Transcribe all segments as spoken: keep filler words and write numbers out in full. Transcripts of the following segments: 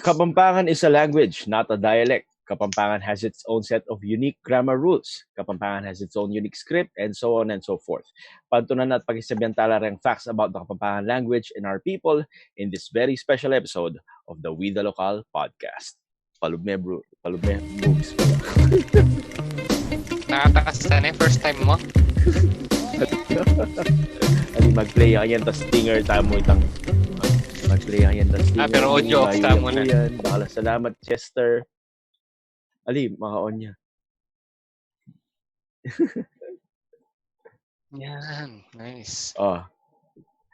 Kapampangan is a language, not a dialect. Kapampangan has its own set of unique grammar rules. Kapampangan has its own unique script, and so on and so forth. Pantunan at pakisabihan tala reng facts about the Kapampangan language and our people in this very special episode of the We the Local podcast. Palub me, bro. Palub me, moves. Nakatakas ka na, first time mo? Ani, mag-play ka niyan, tas stinger tamu itang. Mag-play ka niyan, tas stinger. Ah, pero audio off tamu na. Yan. Bakal a salamat, Chester. Ali, maka-on niya. Yan, nice. Oh.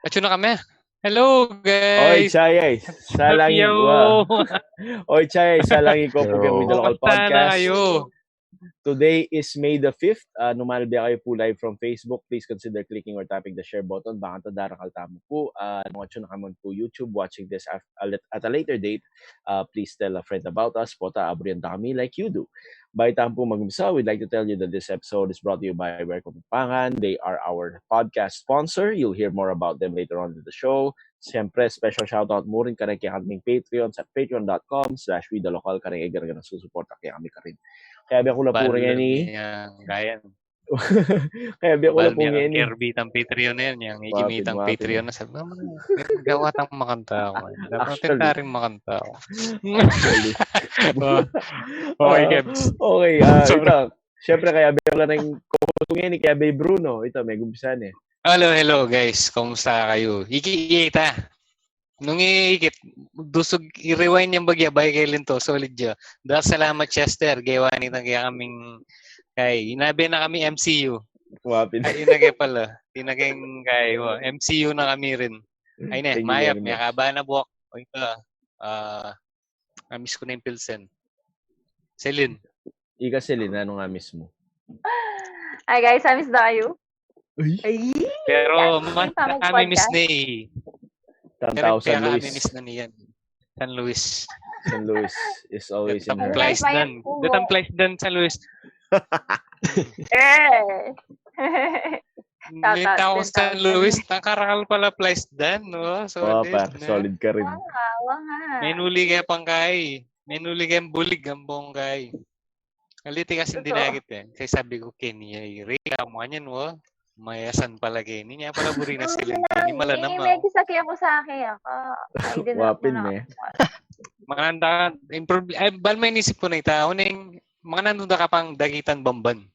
Atsu na kami. Hello, guys. Oy, Chayay. Salangi. Yo. Wow. Oy, Chayay. Salangi ko po keng We the Local Kumusta na Podcast. Kayu? Today is May the fifth. Uh, nung malbe kayu pu live from Facebook, please consider clicking or tapping the share button. Bang ta darakal tamu pu. Uh, nung atsu na ka man pu YouTube, watching this af- a lit- at a later date, uh, please tell a friend about us. Pota, aburian da kami like you do. Bayu tamu pu mag-umpisa, we'd like to tell you that this episode is brought to you by Wear Kapampangan. They are our podcast sponsor. You'll hear more about them later on in the show. Siyempre, special shoutout mu rin kareng kekami Patreon sa patreon dot com slash we the local, kareng e gana-ganang susuporta kekami karin. Kaya biya ku la pu rin yan eh. Yan, kaya. Kaya biya ku la pu Balmi yan eh. Kirby tang Patreon na yan. Yung Wapin, ikimi tang wapin. Patreon na sabi, "Mama, gawa tang makanta ako. Dapat Actually. Taring makanta ako." Actually. Oh. Okay, Ah, Kebs. Okay, ah, Sorry. Ita, siyempre, kaya biya ku la rin co-host ku yan eh, kaya biya Bruno. Ita, megumpisan e. Hello, hello guys. Kumusta kayu? Iki, ita. Nung iikit, dusug, i-rewind yang bagya, bay kay Linto, solid ya. Dahil salamat, Chester, gewa nitang kaya kaming, kay, inabe na kami M C U. Wapin. Ay, inagay pala. Inagay kay, wa, M C U na kami rin. Ay, ne, Thank you mayap, very may much. kaba na buwak. O ika, ah, amiss ku na yung Pilsen. Celine. Ika, Celine, ano nga mismo? Hi guys, amiss da kayu. Ay, Ay, Pero, Yes, man, tama, kami miss podcast. na eh. Tan Pero tao San kaya kami Luis. miss na niyan. San Luis. San Luis is always in Datang her. Yes, Plaisdan. mayap po. Datang Plaisdan, San Luis. Eh. Shout out Nita ko din San sa Luis, nakarakal pala Plaisdan, no? Wow, Solid par, na. Solid ka rin. Wa nga, wa nga. Menuli kaya pangkay. Menuli kaya bulig ang bongkay. Aliti kasi Totoo. Dinagit eh. Kaya sabi ko, Kenya, Rika, mo kanyan, wo. Mayasan pala Kenya. Niya pala buri na sila. Kenya, mala Ay, naman. may kisaki ako sa akin. Ako, ay, din Wapin ako eh. Mananda, improve, ay, bal may inisip ku na ita. Ano yung, mga nanunda ka pang dagitan bamban.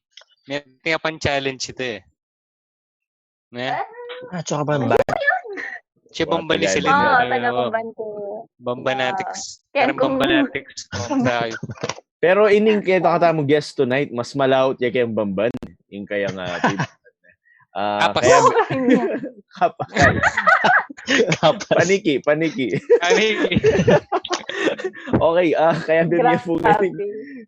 May tingnan pang challenge ito eh. Ne? Ah, tsaka ba ba? Siya Wa, bamban ni taga Celine. Oo, Bamban. taga Oo. Bamban ko. Bambanatics. Kaya Parang kung- Bambanatics. Kung tayo. Pero ining kaya katamu guest tonight, mas malaut ya kayang bamban. Ing kaya nga, bib-, ah, Kapas. kaya, Kanya. kapas. Kapas. Paniki, paniki. Ay, Okay, ah, kaya biya mi pu Grabe.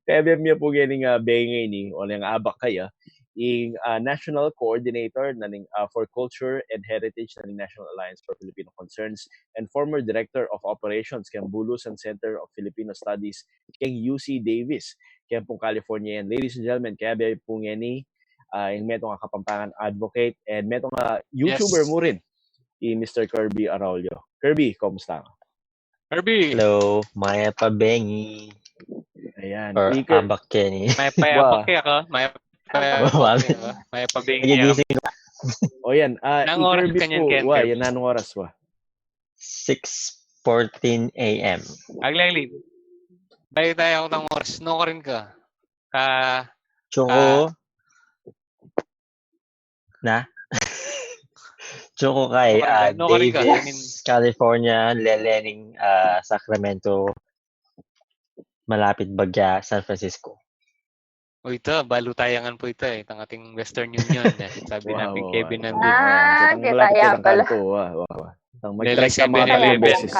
kaya biya mi pu kaya nga bengay ni, o nga abak kaya, ing, ah, National Coordinator na ning, ah, for Culture and Heritage na ning National Alliance for Filipino Concerns and former Director of Operations keng Bulusan Center of Filipino Studies keng U C Davis, keng pung California yan. Ladies and gentlemen, kaya biya pu ngeni, ah, ing metung a Kapampangan advocate and metung a YouTuber Yes. mu rin, i Mister Kirby Araulio. Kirby, kumusta ka? Kirby. Hello, mayap a bengi. Ayan. Or Ika, abak keni. May payabak kaya ka? May payabak kaya ka? May pabingi ka? Nagigising ko. O yan, ah, Nang i oras Kirby ka niyan, pu, Ken, wa, Kirby? Yan, nanung oras wa? Six fourteen A M. Agli, agli. Bayu tayu aku tang oras. No ka rin ka? Ka, Tsoko. Na? Tsoko kay, No ka rin, ah, no ka rin ka? I mean, Davis, California, lelening, ah, Sacramento, malapit bagya San Francisco. o ita, balu tayangan pu ita eh. Itang ating Western Union eh. Sabi Wow, natin wow, Kevin wow. nandun. Ah, Itang kaya malapit tayo itang pala. kanto, wa, wa, wa. Itang Lele mag-try ka seven mga tatlong eleven. beses.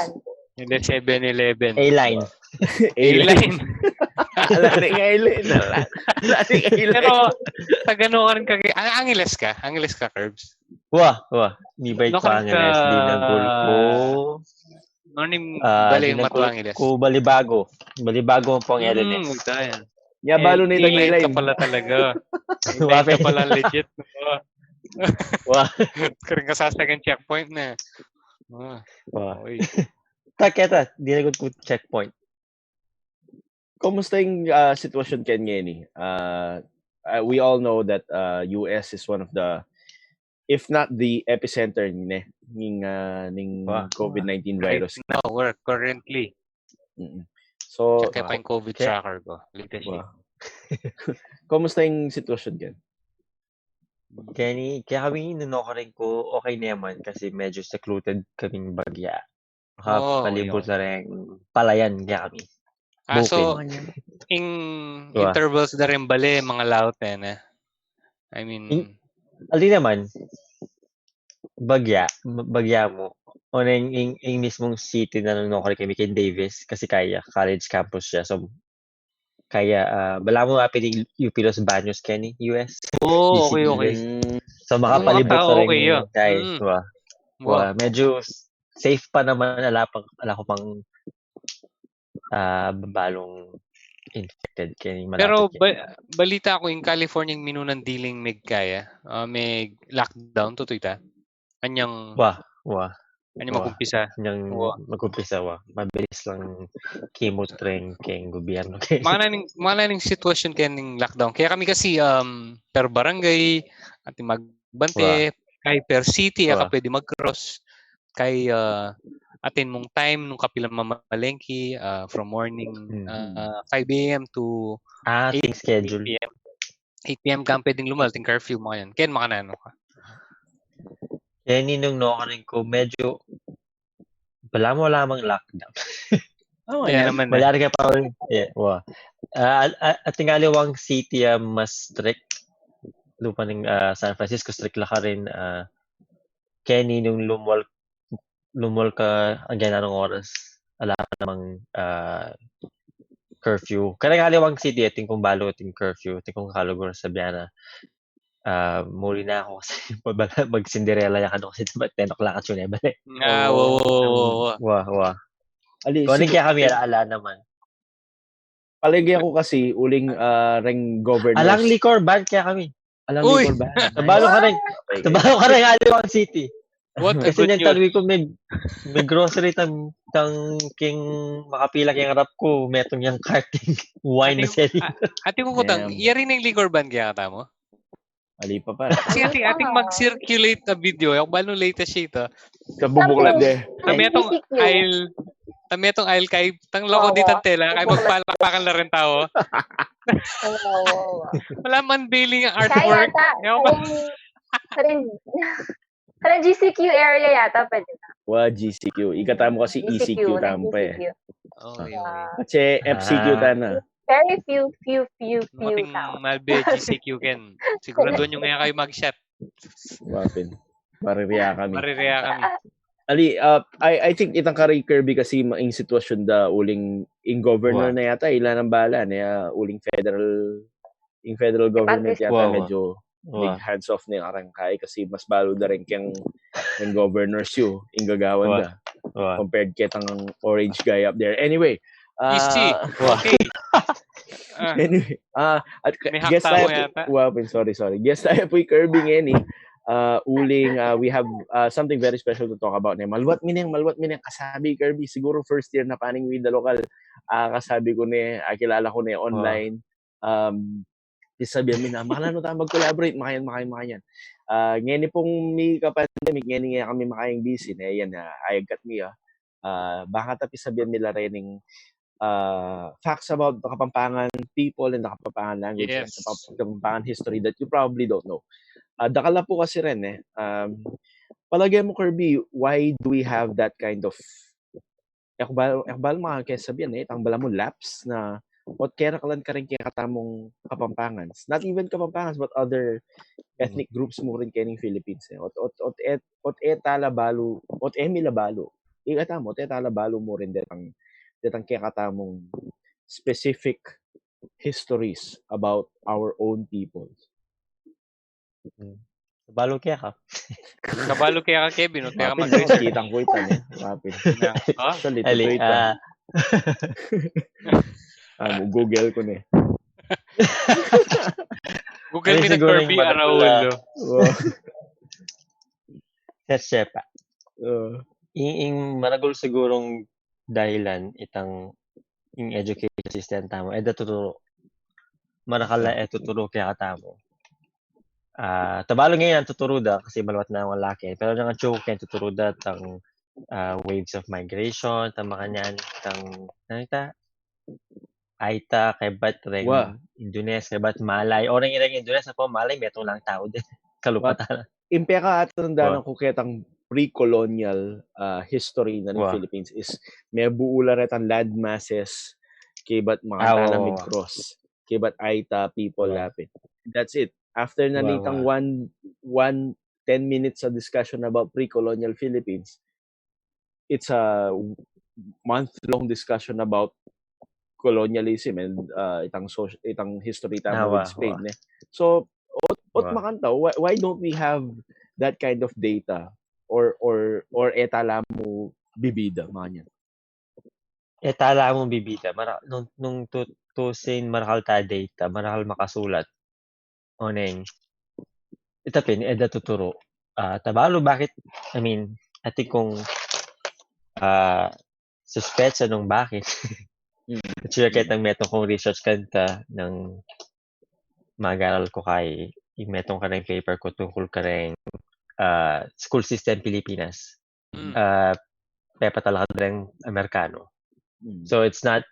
Hindi, seven eleven. A-line. A-line. Ala rin nga A-line. Ala, ala rin nga A-line. Pero, taga no ka rin ka? Ah, Angeles ka? Angeles ka, Curbs? Wa, wa. Mibay No ko ka rin Angeles, ka- dinagul ko. Ano yung Ah, bali yung dinagul matuwa Angeles? ko Balibago. Balibago ang pangalan eh. Hmm, ita yan. Ya, balu na Eh, itang A-line ka A-line. Pala talaga. A-line Wapin. Ka pala legit. No? Wa. Kaya ka sa second checkpoint na. Ah, Wa. okay. Taketa, dinagun ku checkpoint. Kumusta ing, ah, sitwasyon ken ngeni? Ah, ah, we all know that, ah, U S is one of the, if not the epicenter ne, ning, ah, ning Wa. COVID nineteen Right virus. Now, we're currently. Mm-mm. So, Check pa yung COVID ke- tracker ko. Latest wa. Kumusta ing sitwasyon ken? Keni, kaya kami nunokarin ku, okay naman kasi medyo secluded kaming bagya. Oo, Kapalibot okay. Na rin palayan kaya kami. Ah, so, Bukid. ing Wa. Intervals da rin bale, mga laut eh, ne? I mean, In- Ali naman, bagya, bagya mu. O na ing, ing, ing mismong city na nunokari kami kay Davis kasi kaya college campus siya. So, kaya, ah, balamu apin ing U P Los Baños keni, U S. oh, okay, P C U okay. S. Mm, So, Yung makapalibot makatao, na rin okay, yung yeah. guys. Mm. Wa. Wa. Wa. Medyo safe pa naman, ala pa, ala ko pang ah, balung infected keni, Pero malapit keni. Ba- balita ko ing California ing minunang diling megkaya, ah, meg-lockdown, tutu ita. Anyang, Wa, wa, anyang wa. Magumpisa. Anyang Wa. Magumpisa, wa. Mabilis lang kimutreng keng gobyerno keni. Mana ning, mana ning sitwasyon keni ning lockdown. Kaya kami kasi, um, per barangay, atin magbante, Wa. kay per city, aka Wa. pwede mag-cross, kay, ah, atin mung time nung kapila mamalengke, ah, from morning, Mm. ah, five A M to Ah, eight, ating schedule. eight P M. Eight P M ka pwedeng lumal, atin curfew, mga yan. Ken makananu ka. Keni nung nukarin ku, medyo, balamu wala mang lockdown. Oh, Kaya ayan. naman na. Malyari ka pa rin. Yeah, wa. Ah, ah, atin aliwang city, ah, mas strict. Lupa ning, ah, San Francisco, strict la karin, ah, keni nung lumwal, lumwal ka, again, anong oras? Ala namang, ah, curfew. Kareng aliwang city, atin kung balu, atin curfew, atin kung kaluguran sabian na. Ah, muli na aku kasi pabala, mag-Cinderella ya kanu kasi dapat ten o'clock at yun, eh, bale. Ah, wa, wa, wa, wa, wa. Wa, wa. Ali, Kung ano sigu- kaya kami, ala, ala naman. Palagi aku kasi, uling, ah, reng governors. Alang liquor ban kaya kami. Alang Uy! liquor ban. Tabalu ka rin. Okay. Tabalu ka rin, aliwang city. What a Kasi good niyang news. tanwi ko, may, may grocery tam, tang king makapila king harap ku, metung yang karting wine na Ating, seri. a- ating kukutang, Damn. Yari na ing liquor ban kaya katamu? Ali pa, pare. Kasi ating, ating mag-circulate na video, yung balu latest siya ito. Kabubuklat de. Tametong G C Q. Aisle, tametong aisle kay, tang loko Wa, di wa. Tantela, kay magpalakpakan na rin tao. Oo, oo, oo. Wala man unveiling ang Kaya artwork. yata, Ewan ko. kareng, kareng, kareng G C Q area yata, pwede na. Wa, G C Q. Ikatamu kasi G C Q, E C Q tamu pa eh. G C Q. Okay, okay. Ah, Kasi F C Q Ah. tana. very few, few, few, few Mating tao. malbe G C Q ken. Siguraduan nyo nga kayo mag-shot. Wapin. Mariria kami. Mariria kami. Ali, uh, I, I think itang kari Kirby kasi ma-, ing sitwasyon da uling ing governor Wa. Na yata, ila nang bala na ya, uling federal, ing federal government Departes. yata Wa, wa. Medyo Wa. nag-hands off na yung arangkay kasi mas balo da rin keng, keng governors yu, ing gagawan Wa. Da. Wa. Compared ketang orange guy up there. Anyway, Easy. ah, Wa. Okay. Ah, anyway, ah, at May guest hakta tayo ko po, yata. Wa pin, sorry, sorry. Guest tayo po yung Kirby ngeni. Ah, uling, ah, we have, ah, something very special to talk about ne. Maluat mi neng, maluat mi neng kasabi, Kirby. Siguro first year na pa ning Wida Lokal. Ah, kasabi ku ne, ah, kilala ku ne Wa. Online. Um, pisabian mi na, makananu tang mag-collaborate, makayan, makayan, makayan. Ah, ngeni pung mika-pandemic, ngeni ngan kami makayang busy ne, yan, ah, ayag kat mi, ah. Ah, baka ta pisabian mi la rin ing, ah, facts about the Kapampangan people and the Kapampangan language and the Yes. Pap-, Kapampangan history that you probably don't know. Ah, dakal na po kasi rin eh. Um, palagay mo, Kirby, why do we have that kind of, e ku bal-, e ku bal-, makakesabian eh, tang balamu lapse na, ot keraklan karin kekatamung Kapampangans. Not even Kapampangans, but other Mm. ethnic groups mu rin kening Philippines eh. Ot, ot, ot, et, ot e ta la balu, ot e mi la balu. Ikatamu, ot e ta la balu mu rin detang, detang kekatamung specific histories about our own people. Mm. Balu kaya ka? Kabalu kaya ka, Kevin, o kaya ka Mapin, mag-research. kitang ku ita ne. Mapin. Na, oh? Actually, Ali, tutu ita. ah, Ah, Google ku ne. Google Ay, mi na siguro Kirby yung maragul, Araulo. Wow. Search pa. Uh, Ing, ing maragul sigurong dahilan itang ing education system tamu. E da tuturu. Marakal la e tuturu kekatamu. Ah, tabalu ngeni tuturu da kasi maluat na ing laki. Pero nung atsu ke tuturu da tang ah, waves of migration, tang makanyan, tang, ano ita? Aita, kebat, reng Indonesia, kebat Malay. O reng, reng Indonesia pu, Malay, metung lang tau de. Kalupa tala. Ing pekatandanan ku ketang pre-colonial ah, history na ning Philippines is mebuu la retang land masses kebat Makatalam, Negros, kebat Aita people lapit. That's it. After na nitang one, one, ten minutes a discussion about pre-colonial Philippines, it's a month-long discussion about colonialism and uh, itang soc- itang history tamu with Spain, ne? So, ot, ot makanta, why, why don't we have that kind of data or or or e tala mu bibida, makanyan? E tala mu bibida, mara, nung, nung tu, tusin marakal ta data, marakal makasulat. Oneng, ita pin, e da tuturu. Ah, tabalu, bakit? I mean, atin kung ah, suspetsa nung bakit. Actually, ketang metung kung research kanta nung mag-aral ku kay, ing metung kareng paper ku tungkul kareng ah, school system Pilipinas. Ah, pepatalakad reng Amerikano. So it's not,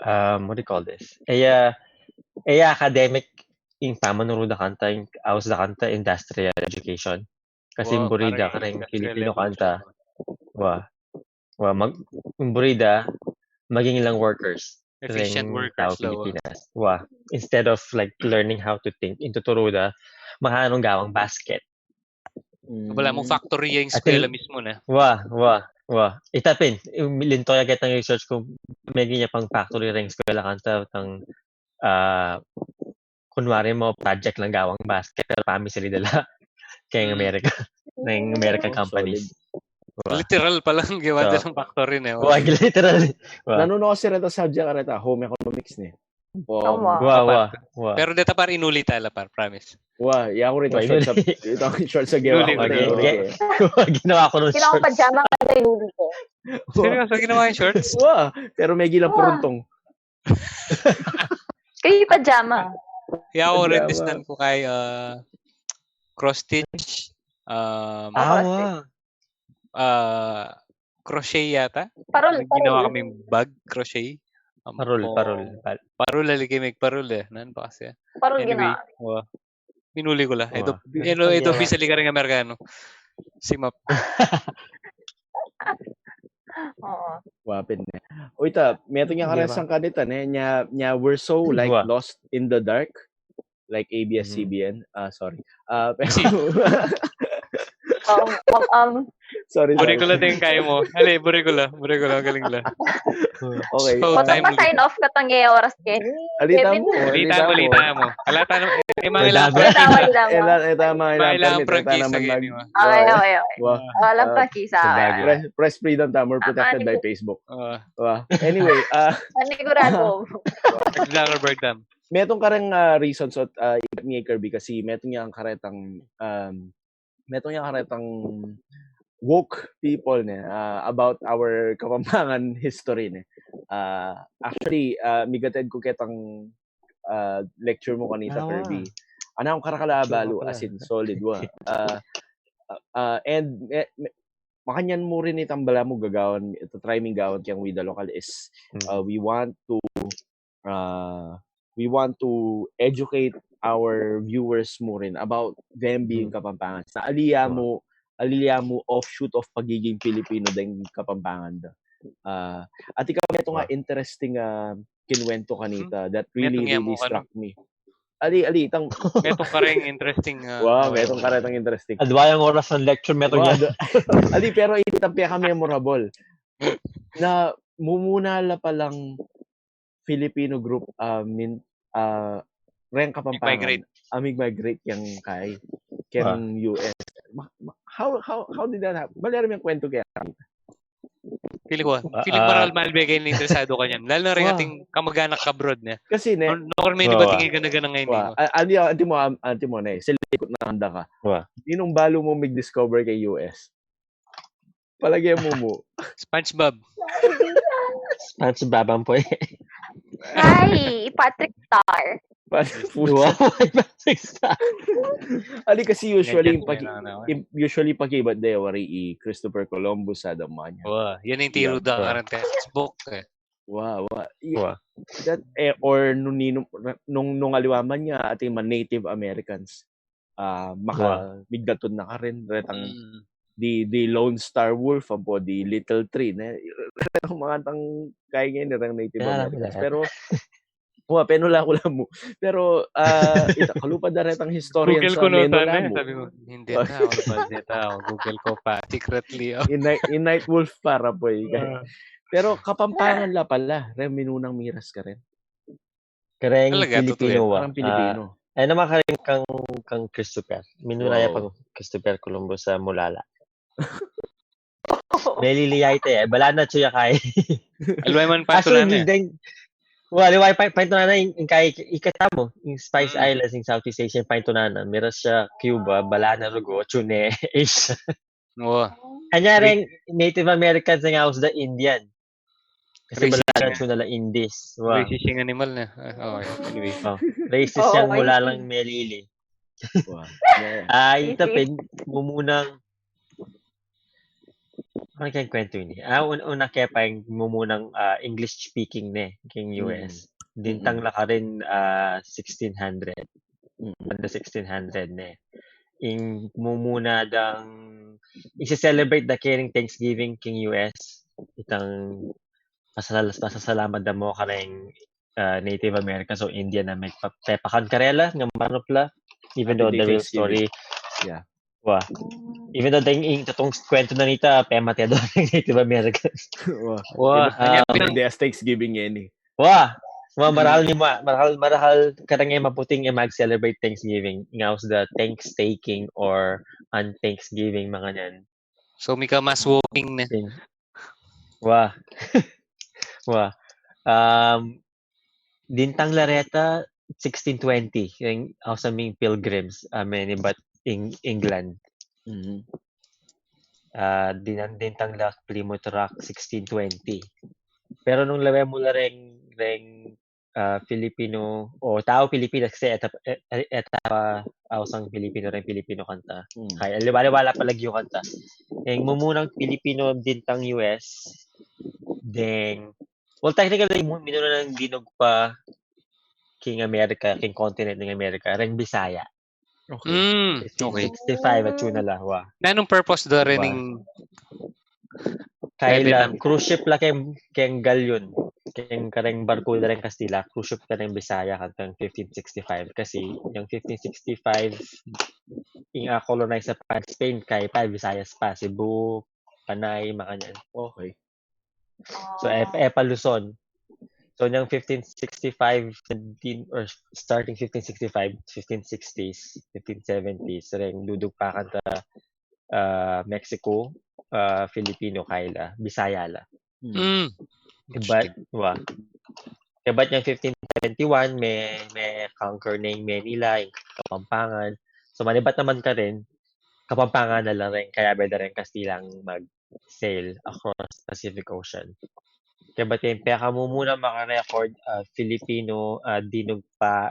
um, what do you call this? E ya, e ya academic ing pamanuru da kanta, ing aus da kanta industrial education. Kasi ing buri da kareng Filipino kanta, wa, wa, mag, ing buri da maging lang workers. Efficient workers, Pilipinas. Wa. Instead of like learning how to think, ing tuturu da, makanung gawang basket. Balamu factory ya ing eskwela mismu, ne? Wa, wa, wa. Ita pin, linto ya ketang research ku, meging ya pang factory reng eskwela kanta, tang, ah, kunwari mo project lang gawang basket, pero pamisali da la keng America, reng American companies. Literal palang gawa da lang factory, ne? Wa, literal. Wa. Nanu no kasi reta subject a reta, home economics, ne? Wa, wa, wa. Pero deta par inuli ta la, par, promise. Wa, ya ku reta shorts, ita shorts a ginawa ku. Ginawa ku nung shorts. Ginawa pajama ka na inuli ko. Seryoso, ginawa yung shorts? Wa, pero megi lang puruntong. Kayu pajama. Ya ku reta, disnan ku kay ah, cross stitch, um, ah, crochet yata. Parul, parul. Ginawa kaming bag, crochet. Parul, parul. Parul, lagi mig parul e. Nan pa kasi. Parul. Anyway, ginawa. Minuli ku la. Ito, ito, ito, officially kareng Amerikano. Simap. Oo. Wa pin, ne. Uy, ta, metung ya kareng sangkanita, ne, nya, nya, we're so, like, lost in the dark. Like A B S C B N. Ah, sorry. Ah, pero, um, um, um, sorry, sorry. Buri ku la ding kaya mu. Ali, buri ku la. Buri ku la. Galing la. Okay. So, time pa-sign off ka tang e oras keni. Alita mu, alita mu. Alita mu. Ala, tanu, e, mga ilang prangkisa. Ala, e, tama, ilang prangkisa. Okay, okay, okay. Wa. Walang prangkisa. Press, press freedom tamu, protected by Facebook. Wa. Anyway, ah, panigurado. Zuckerberg tam. Metung kareng ah, reasons ot ah, ibat mi, Kirby, kasi metung yang karetang, um, metung yang karetang woke people, ne, ah, about our Kapampangan history, ne. Ah, actually, ah, migatad ku ketang ah, lecture mu kanita, Kirby. Ana, kung karakal a balu, as in, solid, wa. Ah, ah, and, eh, me-, makanyan mu rin itang balamu gagawan, ita-try ming gawan keng Wida Lokal is, ah, we want to, ah, we want to educate our viewers mu rin about them being Kapampangan. Sa ali ya mu, ali ya mu offshoot of pagiging Pilipino deng Kapampangan da. Ah, at ika, metung a interesting, ah, kinuwento kanita that really, really struck me. Ali, ali, itang metung kareng interesting, ah, wa, metung karetang interesting. Adwa yang oras ng lecture, metung yan. Ali, pero itang peka-memorable na mumuna la palang Filipino group, ah, min-, ah, reng Kapampangan a mig-migrate keng kay, keng U S. Ma-, ma-, how, how, how did that happen? Bale, aram yang kwento kaya. Feeling ku, feeling ku maral-mal bege interesado kanyan. Lalo na reng ating kamag-anak abroad, ne? Kasi, ne, nor-, normally, di ba, tingin ka na ganang ngayon, ne? Antimo, antimo, ne, sa likod na handa ka. Ninung balu mu mig-discover keng U S? Palagay mo mu. SpongeBob. SpongeBob ang po eh. Ay, Patrick Star. Paano po? Wow, Patrick Star. Ali kasi usually, Medyo pag, ano, ano. im- usually pag-ibat de, wari i Christopher Columbus, ada man yan. Wow, yan yung tiro Yeah, da wow. Karen textbook eh. Wow, wow. I- Wow. That, eh, or nung, ninu- nung, nung aliwa man niya, ating mga Native Americans, ah, maka, migdatun na ka rin, retang, Mm. the, the Lone Star Wolf, ampo the Little Tree, ne? Retang mga tang, kaya ngayon, retang Native Kaya lang Americans. wala. Pero, wa, penula ko lang mu. Pero, ah, ita, kalupa da retang historian Google sa ko no menula sana eh. mu. Sabi ko, hindi na, ako ba, hindi na, ako Google ko pa, secretly. Oh. In Night, in Night Wolf para po eh. Ah. Pero Kapampangan la pala, re minunang miras ka rin. Kareng Talaga, totoo Filipino yan. wa. Parang Pilipino. Ay naman kareng kang, kang Christopher. Minuna ya Wow. pang Christopher Columbus sa Mulala. Melili ya ita eh. Bala na tsuya kay. Alway man Aso patunan hindi eh. deng. Wala, wala pa, paintunan na in, in kay ikatamu, in Spice Mm. Islands, in Southeast Asian, paintunan na. Miras siya Cuba, bala na rugo, tune, Asia. Wow. Kanya rin, Native Americans nga aus da Indian. Kasi Racist bala nga. na tune la Indies. Wa. Racist yung animal na. Ah, okay. Anyway. Oh, racist Oo, yang I mula see. lang Melili. Wow. Yeah. Ah, ita Easy. pin, mumunang, ano kayang kwento ini? Ah, un una kaya pa yung mumunang ah, English speaking ne, king Mm. U S. Dintang Mm. la ka rin ah, sixteen hundred. Mm. Banda sixteen hundred ne. Ing mumuna dang, ing celebrate da kering Thanksgiving king U S. Itang pasasal pasasalamat da mo kareng ah, Native Americans o Indian na may pa- pepakan karela nga manop la. Even Happy though Day the real Thanksgiving. Story, Yeah. wa. Even though deng ing tatong kwento na nita, pemate do ng Native Americans. Wow. Wow. Kanya Ah, pinag-des Thanksgiving yan eh. Wa. Wa, marahal ni ma, marahal, marahal kareng e maputing e mag-celebrate Thanksgiving. Ngaus the thanks taking or an Thanksgiving, mga yan. So, mika mass walking na. Ting. Wa. Wa. Um, dintang la reta sixteen twenty, yung ausaming pilgrims, ah, menibat ing England. Mhm. Ah, dinan dintang la Plymouth Rock sixteen twenty. Pero nung lawe mu la reng, reng ah, Filipino, o tau Pilipinas kasi eta, e- e- eta pa ausang Pilipino rin Pilipino kanta. Mm. Kaya liwaliwala pa lagyu kanta. Yung mumunang Pilipino dintang U S, deng, well, technically, mu- minuna ng dinug pa king Amerika, king continent ng Amerika, reng Bisaya. Okay. Mm, okay. Sixteen sixty-five at yun na la, wa. Nanong purpose do rin Wa. ning Kaya Pwede la, lang. Cruise ship la keng, keng galyon. Keng kareng barko la reng Kastila, cruise ship kareng Bisaya kantang fifteen sixty-five. Kasi yung fifteen sixty-five, ing a-colonize sa pa Spain, kay pa Visayas pa, Cebu, Panay, makanyan. Okay. So, e, e pa Luzon. So, yung fifteen sixty-five, seventeen, or starting fifteen sixty-five, fifteen sixties, fifteen seventies, reng dudugpakan ta, ah, Mexico, ah, Filipino, kaya la, Bisaya la. Mm. Mm. Kabat, wa. Kabat yung fifteen seventy-one, may, may conquer na yung Manila, yung Kapampangan. So, manibat naman ka rin, Kapampangan na la rin, kaya beda rin Kastilang mag-sail across Pacific Ocean. Kabat yung pekamumunang maka-record, ah, Filipino, ah, dinugpa,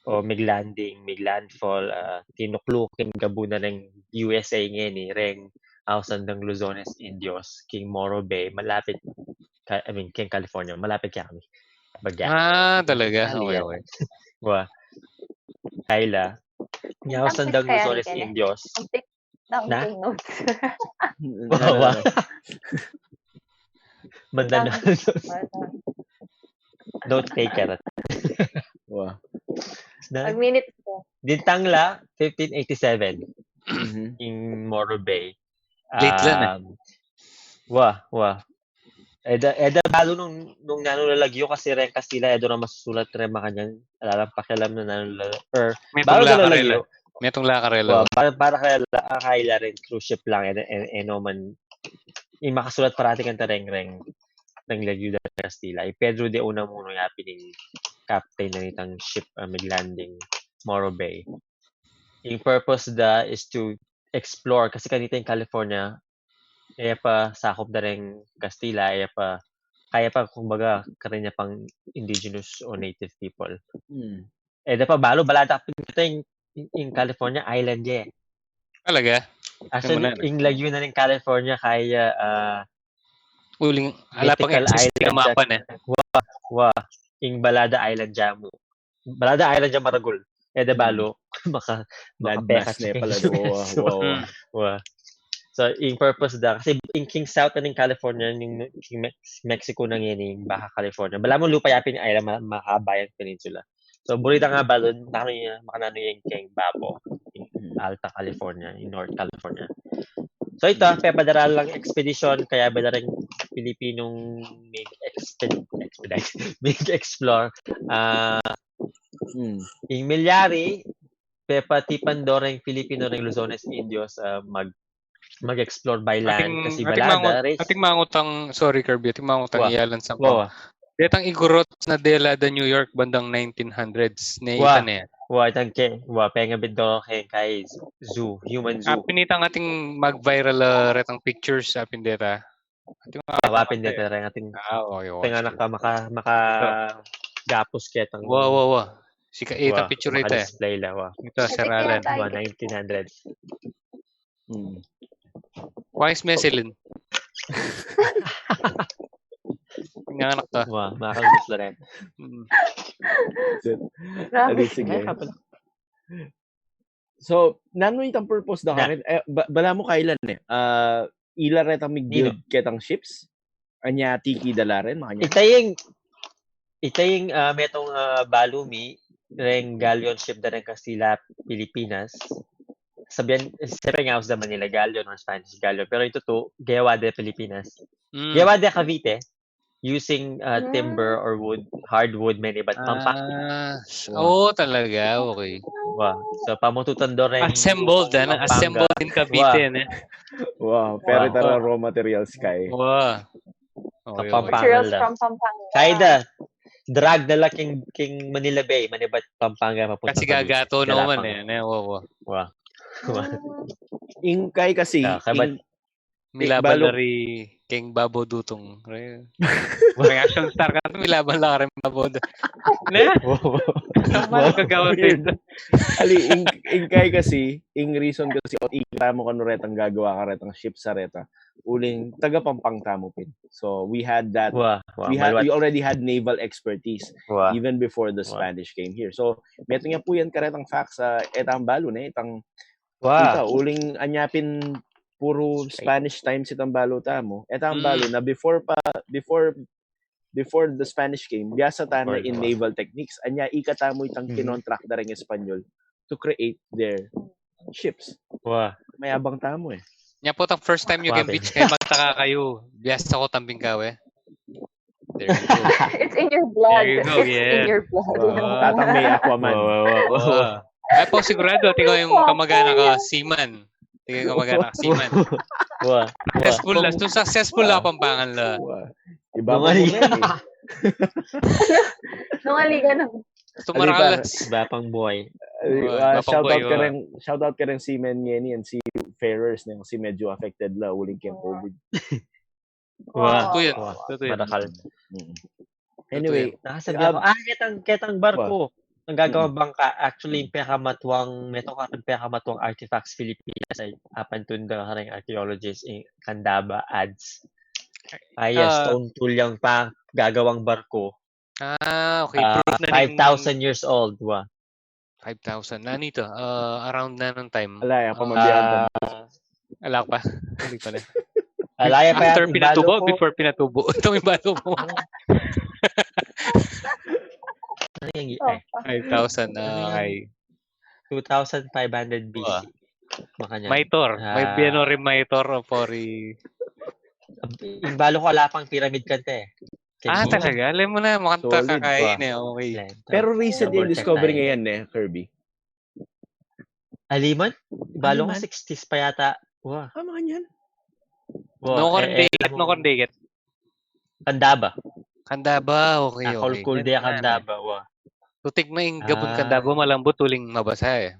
o mig-landing, mig-landfall, ah, tinukluking gabu na reng U S A ngeni, reng ausan dang Luzones Indios, king Morro Bay, malapit, ka, I mean, king California, malapit kaya kami. Bagya. Ah, talaga? Kali Okay, yan. Okay. Wa. Kayla. Nya ausan dang Kaya Luzones rin eh. Indios. Ang take, ang Na? take notes. Wa, wa. Mandanao. Note taker. Wow. Na, Pag minutes ko. dintang la, fifteen eighty-seven, Mhm. in Morro Bay. Late lang eh. Um, wa, wa. Eda, eda balu nung, nung nanu lalagyo kasi ren Kastila, edo na masusulat ren makanyan. Ala lang pakialam na nanu la, or, May balu tungla na karela. lalagyo. May tungla karela. Wa, para, para kay la, kay la rin cruise ship lang, eno, eno, eno man, yung makasulat parati kanta reng, reng, reng lagyo da Kastila. Yung Pedro de Unamuno, yung pinin captain na nitang ship, ah, mig-landing Morro Bay. Yung purpose da is to explore, kasi kanita yung California, e ya pa sakup da ring Kastila, e ya pa, kaya pa, kumbaga, kareng ya pang indigenous o native people. Hmm. E da pa balu, balada pa ing, ing California island ya. Talaga? As in, ing lagyu na ning California kaya, ah, uling, ala pang exist island mapa na. Wa, wa. Ing Balada Island ya mu. Balada Island ya maragul. E da balu, maka, maka pekas na pala. Wa, wa, wa. So, ing purpose da, kasi ing, king south na ning California, ning, king Mex-, Mexico na ngeni, ing Baja California. Balamu lupa ya pin island, ma-, mahaba yang peninsula. So, buri da nga balu, nanu ya, makananu yang king babo, ing Alta California, ing North California. So, ita, pepadara lang expedition, kaya ba da ring Pilipinong mig-exped-, expedite, mig-explore. Ah, ing milyari, pepatipan do ring Pilipino ring Luzones Indios, ah, mag-, mag-explore by land, kasi balada, mangut-, ating mangutang, sorry, Kirby, ating mangutang, iyalan sa ko. Detang Igorots na dela da New York bandang nineteen hundreds, ne, ita ne. Wa, itang ke, wa, pengabit do keng kai zoo, human zoo. Apin itang ating mag-viral, ah, retang pictures, apin deta. Ating mga, wa, apin deta, reng ating, ah, okay, okay, penganak ka, maka-, maka-, gapus ketang. Wa, wa, wa. Sika, itang picture ita. Maka-display la, wa. Ita, Sir Alan. Wa, nineteen hundreds. Hmm. Wise Meselin. Nga anak to. Wa, makakalbus la rin. Hmm. Grabe. Adi, sige. So, nanu itang purpose da karin? Eh, ba-, balamu kailan e? Ah, ila retang mig-build ketang ships? Anya tiki da la rin, makanyan? Ita ing, ita ing, ah, metung, ah, balu mi, reng galleon ship da reng Kastila, Pilipinas. Sabian, siyempre nga, usa da Manila Galleon or Spanish Galleon. Pero ita tu, gewa de Pilipinas. Mm. Gewa de Cavite, using, ah, timber or wood, hardwood, manibat, Pampanga. Ah, oo, talaga, okay. Wa. So, pamututan do reng assembled, ano? Pampanga. Assembled in Cavite, ne? Wa, pero ita ra raw materials kay. Wa. Okay, okay. Materials from Pampanga. Kaya da, drag da la king, king Manila Bay, manibat Pampanga, mapunta kasi gagato naman e, ne? Wa, wa. Wa. Ing kay kasi, milaban la ri king Babo Dutung. Reaction star ka, milaban la ring Babo Dutung. Ne? Wa, wa. Wa, gagawa. Ali, ing, ing kay kasi, ing reason kasi, o, ita mu kanu retang gagawa karetang ship sa reta. Uling taga Pampanga tamu pin. So we had that. Wa, wa, we had, we already had naval expertise even before the Spanish came here. So metung ya pu yan karetang facts, ah, etang balu, ne, itang, wa, ita, uling anya pin puru Spanish times itang balu tamu. Etang balu na before pa, before before the Spanish came, biasa tana in naval techniques. Anya ikatamu itang kinontrak da ring Espanyol to create their ships. Wa. Mayabang tamu e. Nya pu, tang first time yu keng beach, kaya magtaka kayu. Biasa ko tambing kawe. There you go. It's in your blood. There you go, yeah. It's in your blood. Wa. Tatang me Aquaman. Wa, wa, wa, wa. Ay pu, sigurado, atin kayung kamag-anak a seaman. Atin kayung kamag-anak a seaman. Wa. Successful la. Successful la Pampangan la. Wa. Iba pa. Nung aligan na. Tumaralas. Iba pang buhay. Shout out kareng, shout out kareng seaman ngeni and seafarers, ne, kasi medyo affected la uling keng COVID. Wa. Tutu yan. Wa. Tutu yan. Madakal. Mm. Anyway, nakasabi ako, ah, ketang, ketang barko. Ang gagawang bangka, actually, yung pinakamatuwang, metung kareng pinakamatuwang artifacts Pilipinas ay apantun da kareng archaeologists, eh, Candaba adds. Ay, ah, stone tool yang pa gagawang barko. Ah, okay. Ah, proof na five thousand years old, wa. Five thousand. Nanu ito? Ah, around nanung time? Ala ya pa, ah, mabiyagan. Ala pa. Hindi pa na. Ala ya pa. After pinatubo, before pinatubo. Itong iba to po. Ano yung, eh? Five thousand, okay. Two thousand five hundred B C. Wa. Makanya. Maitor. May biyano rin Maitor o pori. Ing balu ku ala pang pyramid kanta e. Ah, talaga? Alam mo na, makanta ka kain e. Okay. Pero recent yung discovery ngayon e, Kirby. Aliman? Balu ku sixties pa yata. Wa. Ah, makanyan? Wa, no, eh, Candaba. Candaba, okay, okay. Kulkul de Candaba, wa. Tutik na ing gabun Candaba, malambut uling mabasa e.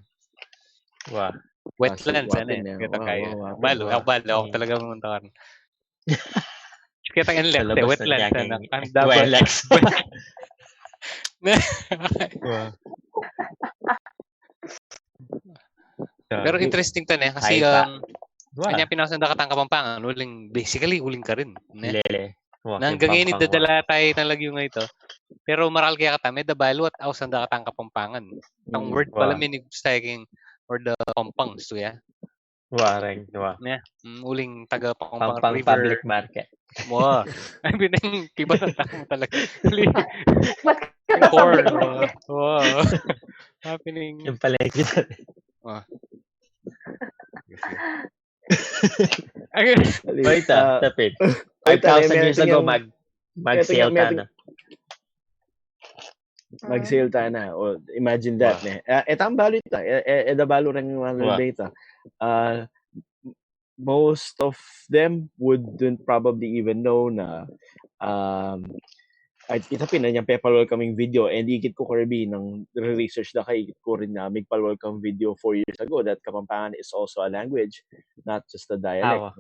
Wa. Wetlands, ano eh. Kita kayo. Balo, balo ako talaga pumunta ka rin. Kita yung left eh, wetlands, ano. Ang double. Pero interesting to, ne? Kasi, um, kanya pinasanda ka tang Kapampangan, uling, basically, uling ka rin. Ne? Hanggang ngayon, idadala tayo ng lagyu nga ito. Pero maral kaya kata, may dabalu at ausanda ka tang Kapampangan. Ang word pala, meaning striking or the Pampang, so yeah. Wareng, wa. Yeah. Mm, uling taga Pampang, Pampang River. Public Market. Wow. I mean, kiba na tao talaga. Core. Wow. Happening. Yung pala yung Wow. Wait, uh, tapit. Five thousand years ago, mag, mag-sail ka na. Mag-sail tayo na. O, imagine that, ne? E, e, tambali ta. E, e, e, da balu rin yung ano data. Uh, most of them wouldn't probably even know na um, ay, ita pin, anyang pepalol kaming video, and ikit ku, Kirby, nang research da ka, ikit ku rin na migpalol kang video four years ago that Kapampangan is also a language, not just a dialect.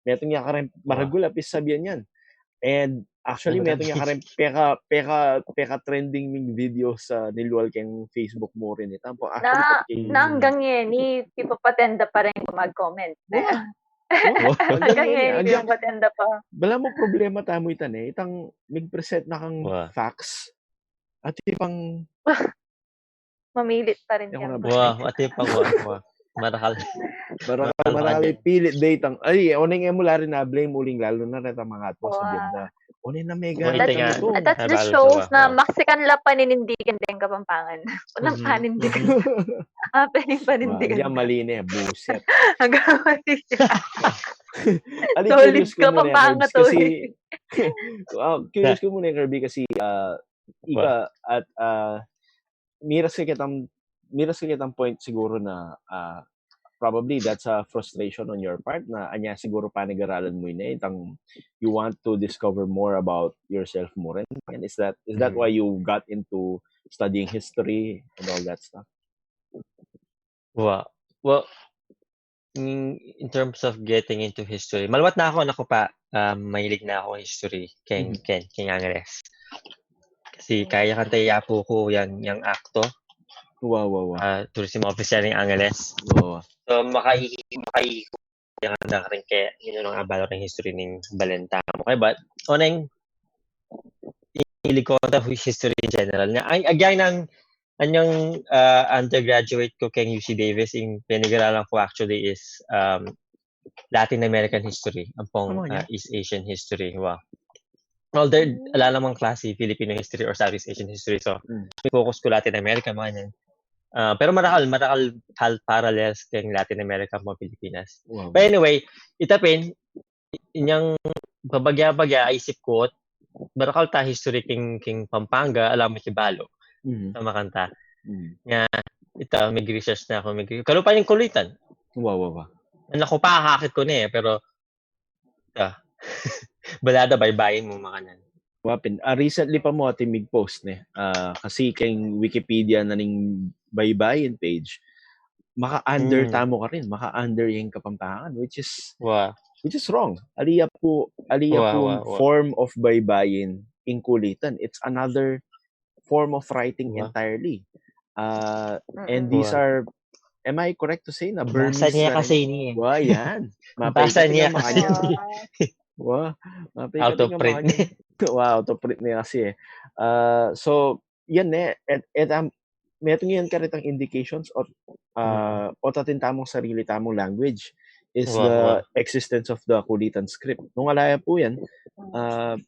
Metung ya karin maragul a pisabian yan. And actually, metung ya karin peka, peka, peka trending ming video sa nilwal keng Facebook mu rin. Ita po, actually, na hanggang yan, ipapatenda pa rin kung mag-comment. Hanggang yan, ipapatenda pa. Bala mo problema tamu ita, ne? Itang mig-present na kang facts. At ipang mamilit pa rin kaya. Wow, at ipang wow. Marahal. Marahal, marahal pilit data. Ay, oneng emula rin na blame uling lalo na reta mga atwa sa biyenda. Oneng na mega. That just shows na Mexican la paninindigan deng Kapampangan. Unang panindigan. Ape yung panindigan. Yan, mali na eh. Buset. Agaway. Solid Kapampangan to eh. Curious ko muna, Kirby, kasi uh, ika at uh, miras ka kitang miras ka kitang point siguro na uh, probably that's a frustration on your part na anya siguro panigaralan mu ina itang you want to discover more about yourself mu rin. And is that is that why you got into studying history and all that stuff? Well, well, in terms of getting into history, maluwat na ako, anak ko pa, um, mahilig na ako history, keng, mm-hmm. keng, keng Angeles. Kasi kaya kanta yapu ko yang, yang akto. Wow, wow, wow. Uh, tourism officer ng Angeles. Wow. So, makai, makai, yang kanta rin kaya, you know, nang abalo rin history ng balenta mo. Kaya ba, oneng, hilig ko sa history in general. Na, ang, again, ang, anyang uh, undergraduate ko keng U C Davis, ing pinigaralan ko actually is um, Latin American history, ampong uh, East Asian history. Wow. Well, there, ala namang klase, Filipino history or Southeast Asian history. So, mm. focus ko Latin America, mga yan. Uh, pero marakal, marakal parallels keng Latin America mo Pilipinas. Wow. But anyway, itapin, inyang pabagya-bagya, isip ko, marakal ta history king, king Pampanga, alam mo kibalo. Mm. Sa makanta. Mm. Nga, ita, mig-research na ako, mig-, kalupa yung Kulitan. Wow, wow, wow. Anak ko pa, hakit ko na eh, pero, ah, balada, baybayin mo, makanan. Wapin. Uh, recently pa mo ati mig-post ne. Uh, kasi keng Wikipedia na ning baybayin page, maka-under mm. tamo ka rin, maka-under yung Kapampangan, which is wow. which is wrong. Aliya po, aliya wow, po wow, wow. form of baybayin ing Kulitan. It's another form of writing wow. entirely. Uh, mm-hmm. And these wow. are, am I correct to say na Burmese? Basa niya kasi ini eh. Wow, yan. Basa niya kasi. Wow. Autoprint niya. Wow, autoprint niya kasi eh. Uh, so, yan eh, at, at um, metung yan karitang indications o uh, o tatin tamong sarili tamong language is wow, the wow. existence of the Kulitan script. Nung alaya po yan, uh,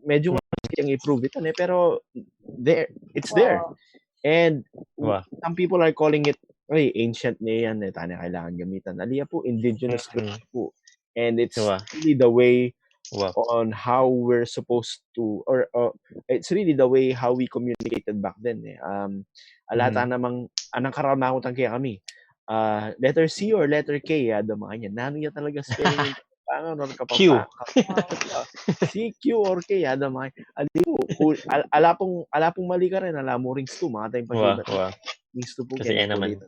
medyo nga yung i-prove ito, eh, pero there, it's there. Wow. And wow. some people are calling it, ay, ancient na yan, eh, tanya kailangan gamitan. Aliya po, indigenous script po. And it's wow. really the way wow. on how we're supposed to, or uh, it's really the way how we communicated back then. Eh. Um, alata mm. namang, anang karanakutan kaya kami. Uh, letter C or letter K, ada mga yan. Nanu ya talaga spelling? Paano nun kapag Q. C, Q or K, ada mga. Adi po, al, ala pong, ala pong mali ka rin, ala mo rings two, mga tayong pag-iba. Wow, wow. Rings two po. Kasi yan naman.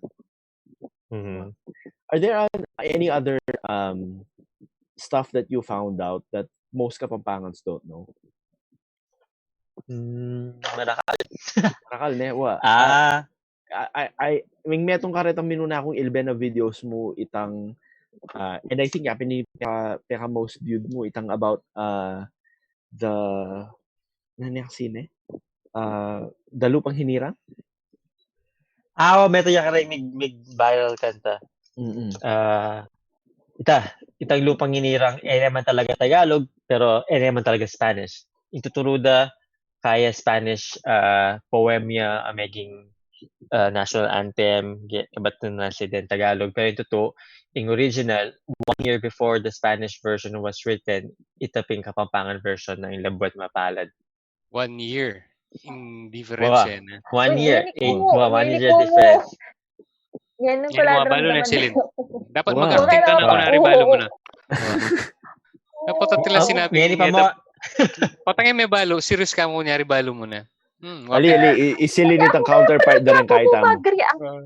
Mm-hmm. Are there an- any other um stuff that you found out that most Kapampangans don't know? Hmm, marakal. Marakal ne, wa. Ah, I, I, I mean, metung karetang minuna kung ilben a videos mu itang, uh, and I think yapin ini peka, peka most viewed mu itang about uh, the, ano ne kasi ne? Uh, the Lupang Hinirang? Ah, wa, metung ya karing mig, mig viral kanta. Mm-mm. Ah, ita, itang Lupang Hinirang, e ne man talaga Tagalog, pero e ne man talaga Spanish. Intuturu da kaya Spanish ah, poem ya a meging ah, national anthem, ge- kabat na nila sa Tagalog. Pero ing tutu, ing original, one year before the Spanish version was written, ita pin Kapampangan version na ing Labuad Mapalad. One year. Ing difference Wa. eh. Na. One Uy, year. nini Eh, ko, wa, one nini year ko. Difference. Yan ang Yan yung mga balo na, paradramdaman Celine. na. Dapat Wa. mag-acting ka na, Wa. kunyari balo mu na. Oo. Dapat pati nila Ah, sinabi, ngeni pa eh, mo. dap- patang may balo, serious ka mo, kunyari balo mu na. Hmm, Ali, wa- ali, i- isilin itang counterpart da rin kahit Ako tamo. mag-react. Ah,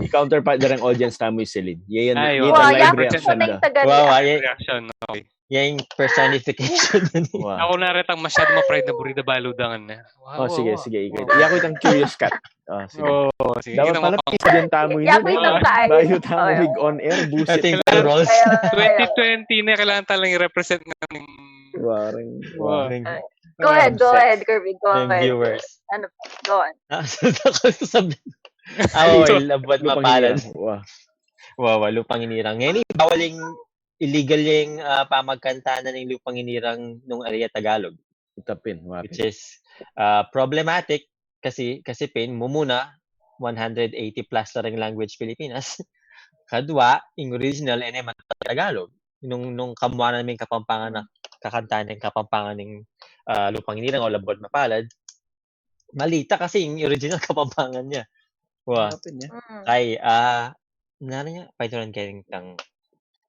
I-counterpart da rin audience tamo isilin. Yan, Ay, yan wa. ang Wa, live yak reaction patay da. taga Wa, wa, react. yan, Reaction, okay. Yan yung personification. Wa. Ako na retang masyado ma-pride na buri da balo da ngan na. Wa, Oh, wa, sige, wa. sige. Ikaw, iya ko itang curious cut. Oh, sige. Oo, sige. Dapat Kita mo pala pang- pisigan tamu Iya yun. ko Eh. itang kain. Bayu tamu Oo. Mig on air, busit. Ating rolls. Kaya, twenty twenty na kailangan talagang i-represent natin. Waring, Wa. waring. Go ahead, go Upset. ahead, Kirby. Go Yung ahead. Viewers. Ano pa? Go on. Ah, sa sabi. Ah, oh, Labuad Lupang Mapalad. Hinirang. Wa. Wa, wa, Lupang Hinirang. Ngeni, bawal ing illegal ing ah, pamagkanta na ning Lupang Hinirang nung ali ya Tagalog, Ita pin, wa which pin. is ah, problematic kasi, kasi pin, mumuna, one hundred eighty plus la ring language Pilipinas. Kadwa, ing original, e ne man Tagalog. Nung, nung kamuanan mi ing Kapampangan na, kakanta ning Kapampangan ning ah, Lupang Hinirang o Labuad Mapalad, malita kasi ing original Kapampangan ya. Wa. Wa pin ya. Mm. Kay, ah, nanu ya? Paituran keng tang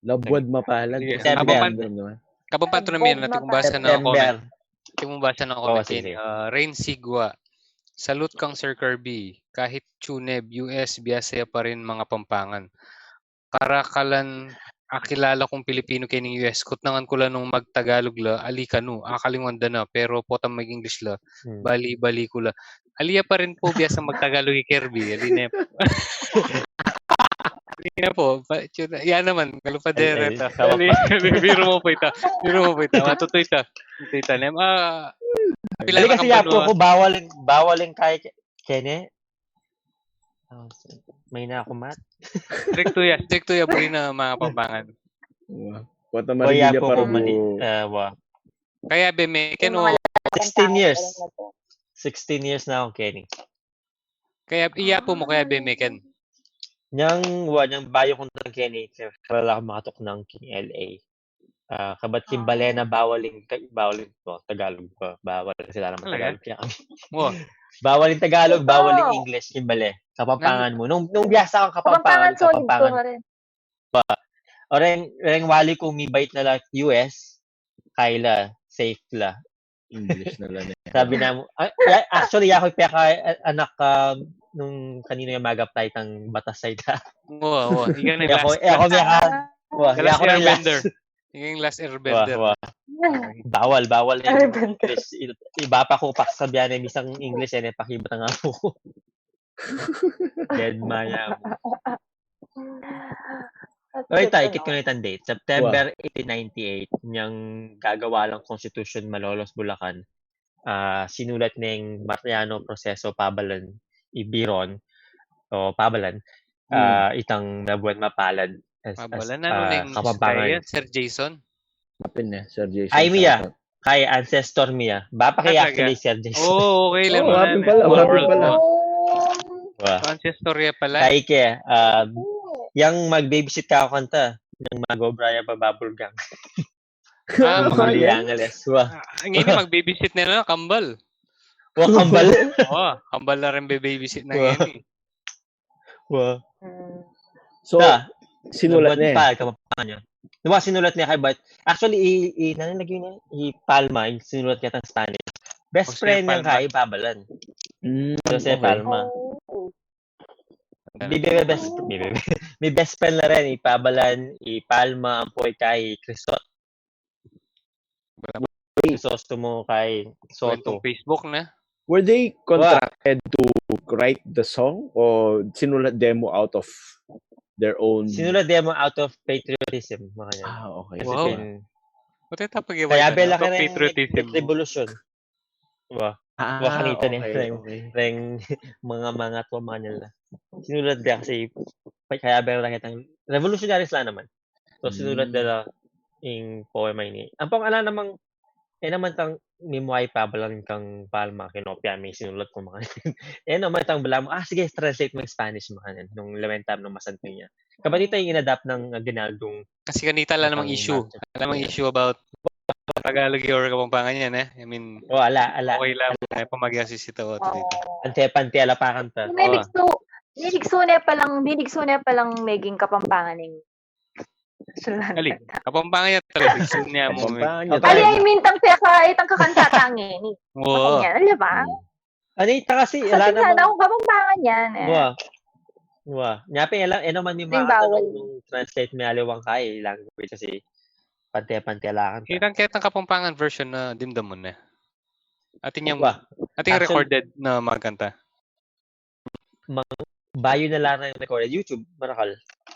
Labuad Mapalad. Sige, Kasi Kapampan- random naman. Kapampangan na mi, tingnan mu basa na comment. September. Tingnan mu basa na Oo, comment sige, keni. sige. Ah, Rain Sigua. Salute kang Sir Kirby. Kahit Cuneb, U S, biyasa ya pa rin mga Pampangan. Karakalan, akilala kung Pilipino kening U S. Kutnangan ku la nung mag-Tagalog la, ali kanu, akalingwan da na, pero potang mag-English la, Hmm. bali-bali ku la. Ali ya pa rin po, biyasang mag-Tagalog i Kirby. Ali ne. Ali ne po. Pa, tsu-, yan naman, kalupa Ay, ay, dereta. tama Ali, pa. ali, biro mu po ita. Biro mu po ita. Matutu ita. Matutu ita. Nem, ah, Dali kasi kang yapo banua. Ko, bawal ing, bawal ing kay, kene. Oh, may na ako, Matt. Strict to ya, strict to ya, buri na mga Pampangan. Wa. Kuwat na O, marigil ya yapo para Ko, mali. bu- Ah, wa. Kaya be, me, ken Yung o, mga Sixteen tao, years. alam mo to. Sixteen years na ako, Kenny. Kaya, iyapo mu, kaya be, me, ken. Nyang, wa, nyang bayu kung tang Kenny, kaya la ako makatuknang king L A. Ah, kabat king bale na bawal ing, bawal ing, oh, Tagalog pa. Bawal sila naman Talaga? Tagalog kaya. Wa. Bawal ing Tagalog, bawal ing Totoo. English, king bale. Kapampangan mu. Nung, nung biyasa kang Kapampangan, Kapampangan, solid ko Kapampangan. nga rin. Oreng, oreng wali kung mibait na la U S, kaya la, safe la. English na la ne. Sabi na mu, ah, ya-, actually, yaku peka, ah, anak, ah, nung kaninu yang mag-apply tang batas a ita. Wa, wa. Ika na Yaku, last, yaku peka, wa, the last yaku na airbender. last. Ika yung last Wa, airbender. wa. Bawal, bawal na ing Airbender. English. I-, iba pa ku, paksabian na misang English, e ne pakibat ing apu ku. Dead maya mu. O, ita, ikit ku na itang date. September eighteen ninety-eight, nyang gagawa lang Constitution Malolos, Bulacan. Ah, sinulat neng Mariano Proceso Pabalan, i Biron, o Pabalan, Hmm. ah, itang Labuad Mapalad as, as, Pabalan, ano ah, neng Kapampangan. Sir Jason? Apin ne, Sir Jason. Ay, Mia. Shoutout. Kay ancestor Mia. Bapa kay Ah, talaga? Actually, Sir Jason. Oo, okay lang Oo, naman. apin pala, Small apin world, pala. wa. Wa. Ancestor ya pala. Kay ke, um, yang mag-babysit ka kanta, yang mag-obra ya pa Babulgang. Ah, Ano mga yan? Yang alas, wa. Ah, ngeni mag-babysit na lang, kambal. Wa, kambal. Wa, kambal na rin babysit na Wa. ngeni. Wa. Mm. So, Ta, sinulat Labuad ne. Mapalad, Kapampangan ya. Diba, sinulat ne kay, but actually, i, i, nanu lagi ne? I Palma, yung sinulat niya tang Spanish. Best Jose friend niya Palma. Kay Pabalan. Mm, Jose okay. Palma. Oh. Bibi, may best, bibi, may best friend la rin, i Pabalan, i Palma, ampo kay Crisot. Crisostomo, kay Soto. Facebook na. Were they contracted to write the song o sinulat demo out of their own? Sinulat demo out of patriotism, mga yan. Ah, okay. Wow. Pin- Pati tapag Kaya bela ka rin patriotism. Revolution. Wa, Ah, wa kanita okay, rin. Okay. Ring mga mga tuwa, mga nila. Sinulat da kasi, kaya bela kitang revolutionaries la naman. So, sinulat Mm. da la ing poema ini. Ampong ala namang, e naman tang mimuay Pabalan kang Palma, kinopya mi sinulat ko, mga. E naman tang bala mo, ah, sige, translate mo yung Spanish, mga yan. Nung lawentam nung masanting niya. Kapatid tayo inadapt ng Aguinaldong Kasi kanita la namang Ang issue. market. Ala namang Yeah. issue about Tagalog or Kapampangan yan, eh. I mean, O, ala, ala. okay lang. May pamagyasisita o dito. Ante-pante, ala pa kanta. May ligso, may ligso ne palang, may ligso ne palang meging Kapampangan ing Ali, Kapampangan yan talaga. Gusto niya mo. Kapampangan niya Ali, talaga. I mean, tang peka, itang kakanta tang ini. Oo. Yan, di ba? Mm. Ano yung kasi, Kasi ala tingnan namang, ako, Kapampangan yan eh. wa. Wa. Nya pa, ala, e naman may Yung mga bawal. Nung translate may aliwang kay language kasi pante-pante la kanta. Kitang kitang Kapampangan version na dimdam mo na. Ating yung, Wa. ating Actually- recorded na magkanta. Bayu na lang ng recorded. YouTube, marakal.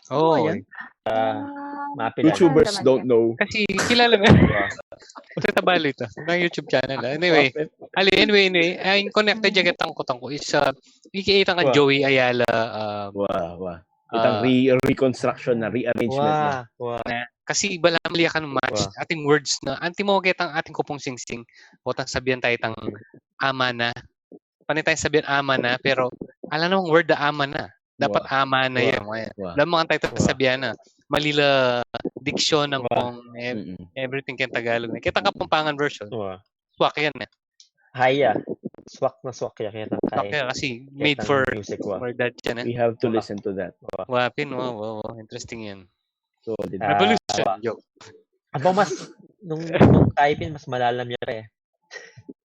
Oo. Ayan. Ah, Mapilan. YouTubers naman don't yan. know. Kasi kilala nga. Kasi tabali ito. Ng YouTube channel. Ah. Anyway, ali, anyway, anyway. Ay, connected jacket ang kutang ko is, uh, ikikita nga Wa. Joey Ayala. Uh, Wa, wa. Itang Ah. re- reconstruction na, rearrangement na. Wa, wa. Kasi bala mali ka ng match, Wa. ating words na, anti mo kita ang ating kupong singsing, o tang sabihan tayo tang ama na. Panay tayo sabihan ama na, pero ala namang word na ama na. Dapat Wa. ama na Wa. Yan. Wa. Wa. Alam mo nga tayo Wa. sabihan na. Mali la diksyon ng Wa. kung ev- Mm-mm. everything kayong Tagalog na. Kita Kapampangan version. Wa. Swak yan eh. Haya. Swak na swak ya, kaya tang Swak kaya. yan kasi made Kitang for, music, wa. for that yan eh. We have to Wa. listen to that. Wapin, wow, wow, wow. Interesting yan. Solid. Ah, Revolution. wa. Joke. Apo mas, nung, nung typing, mas malalam yan eh.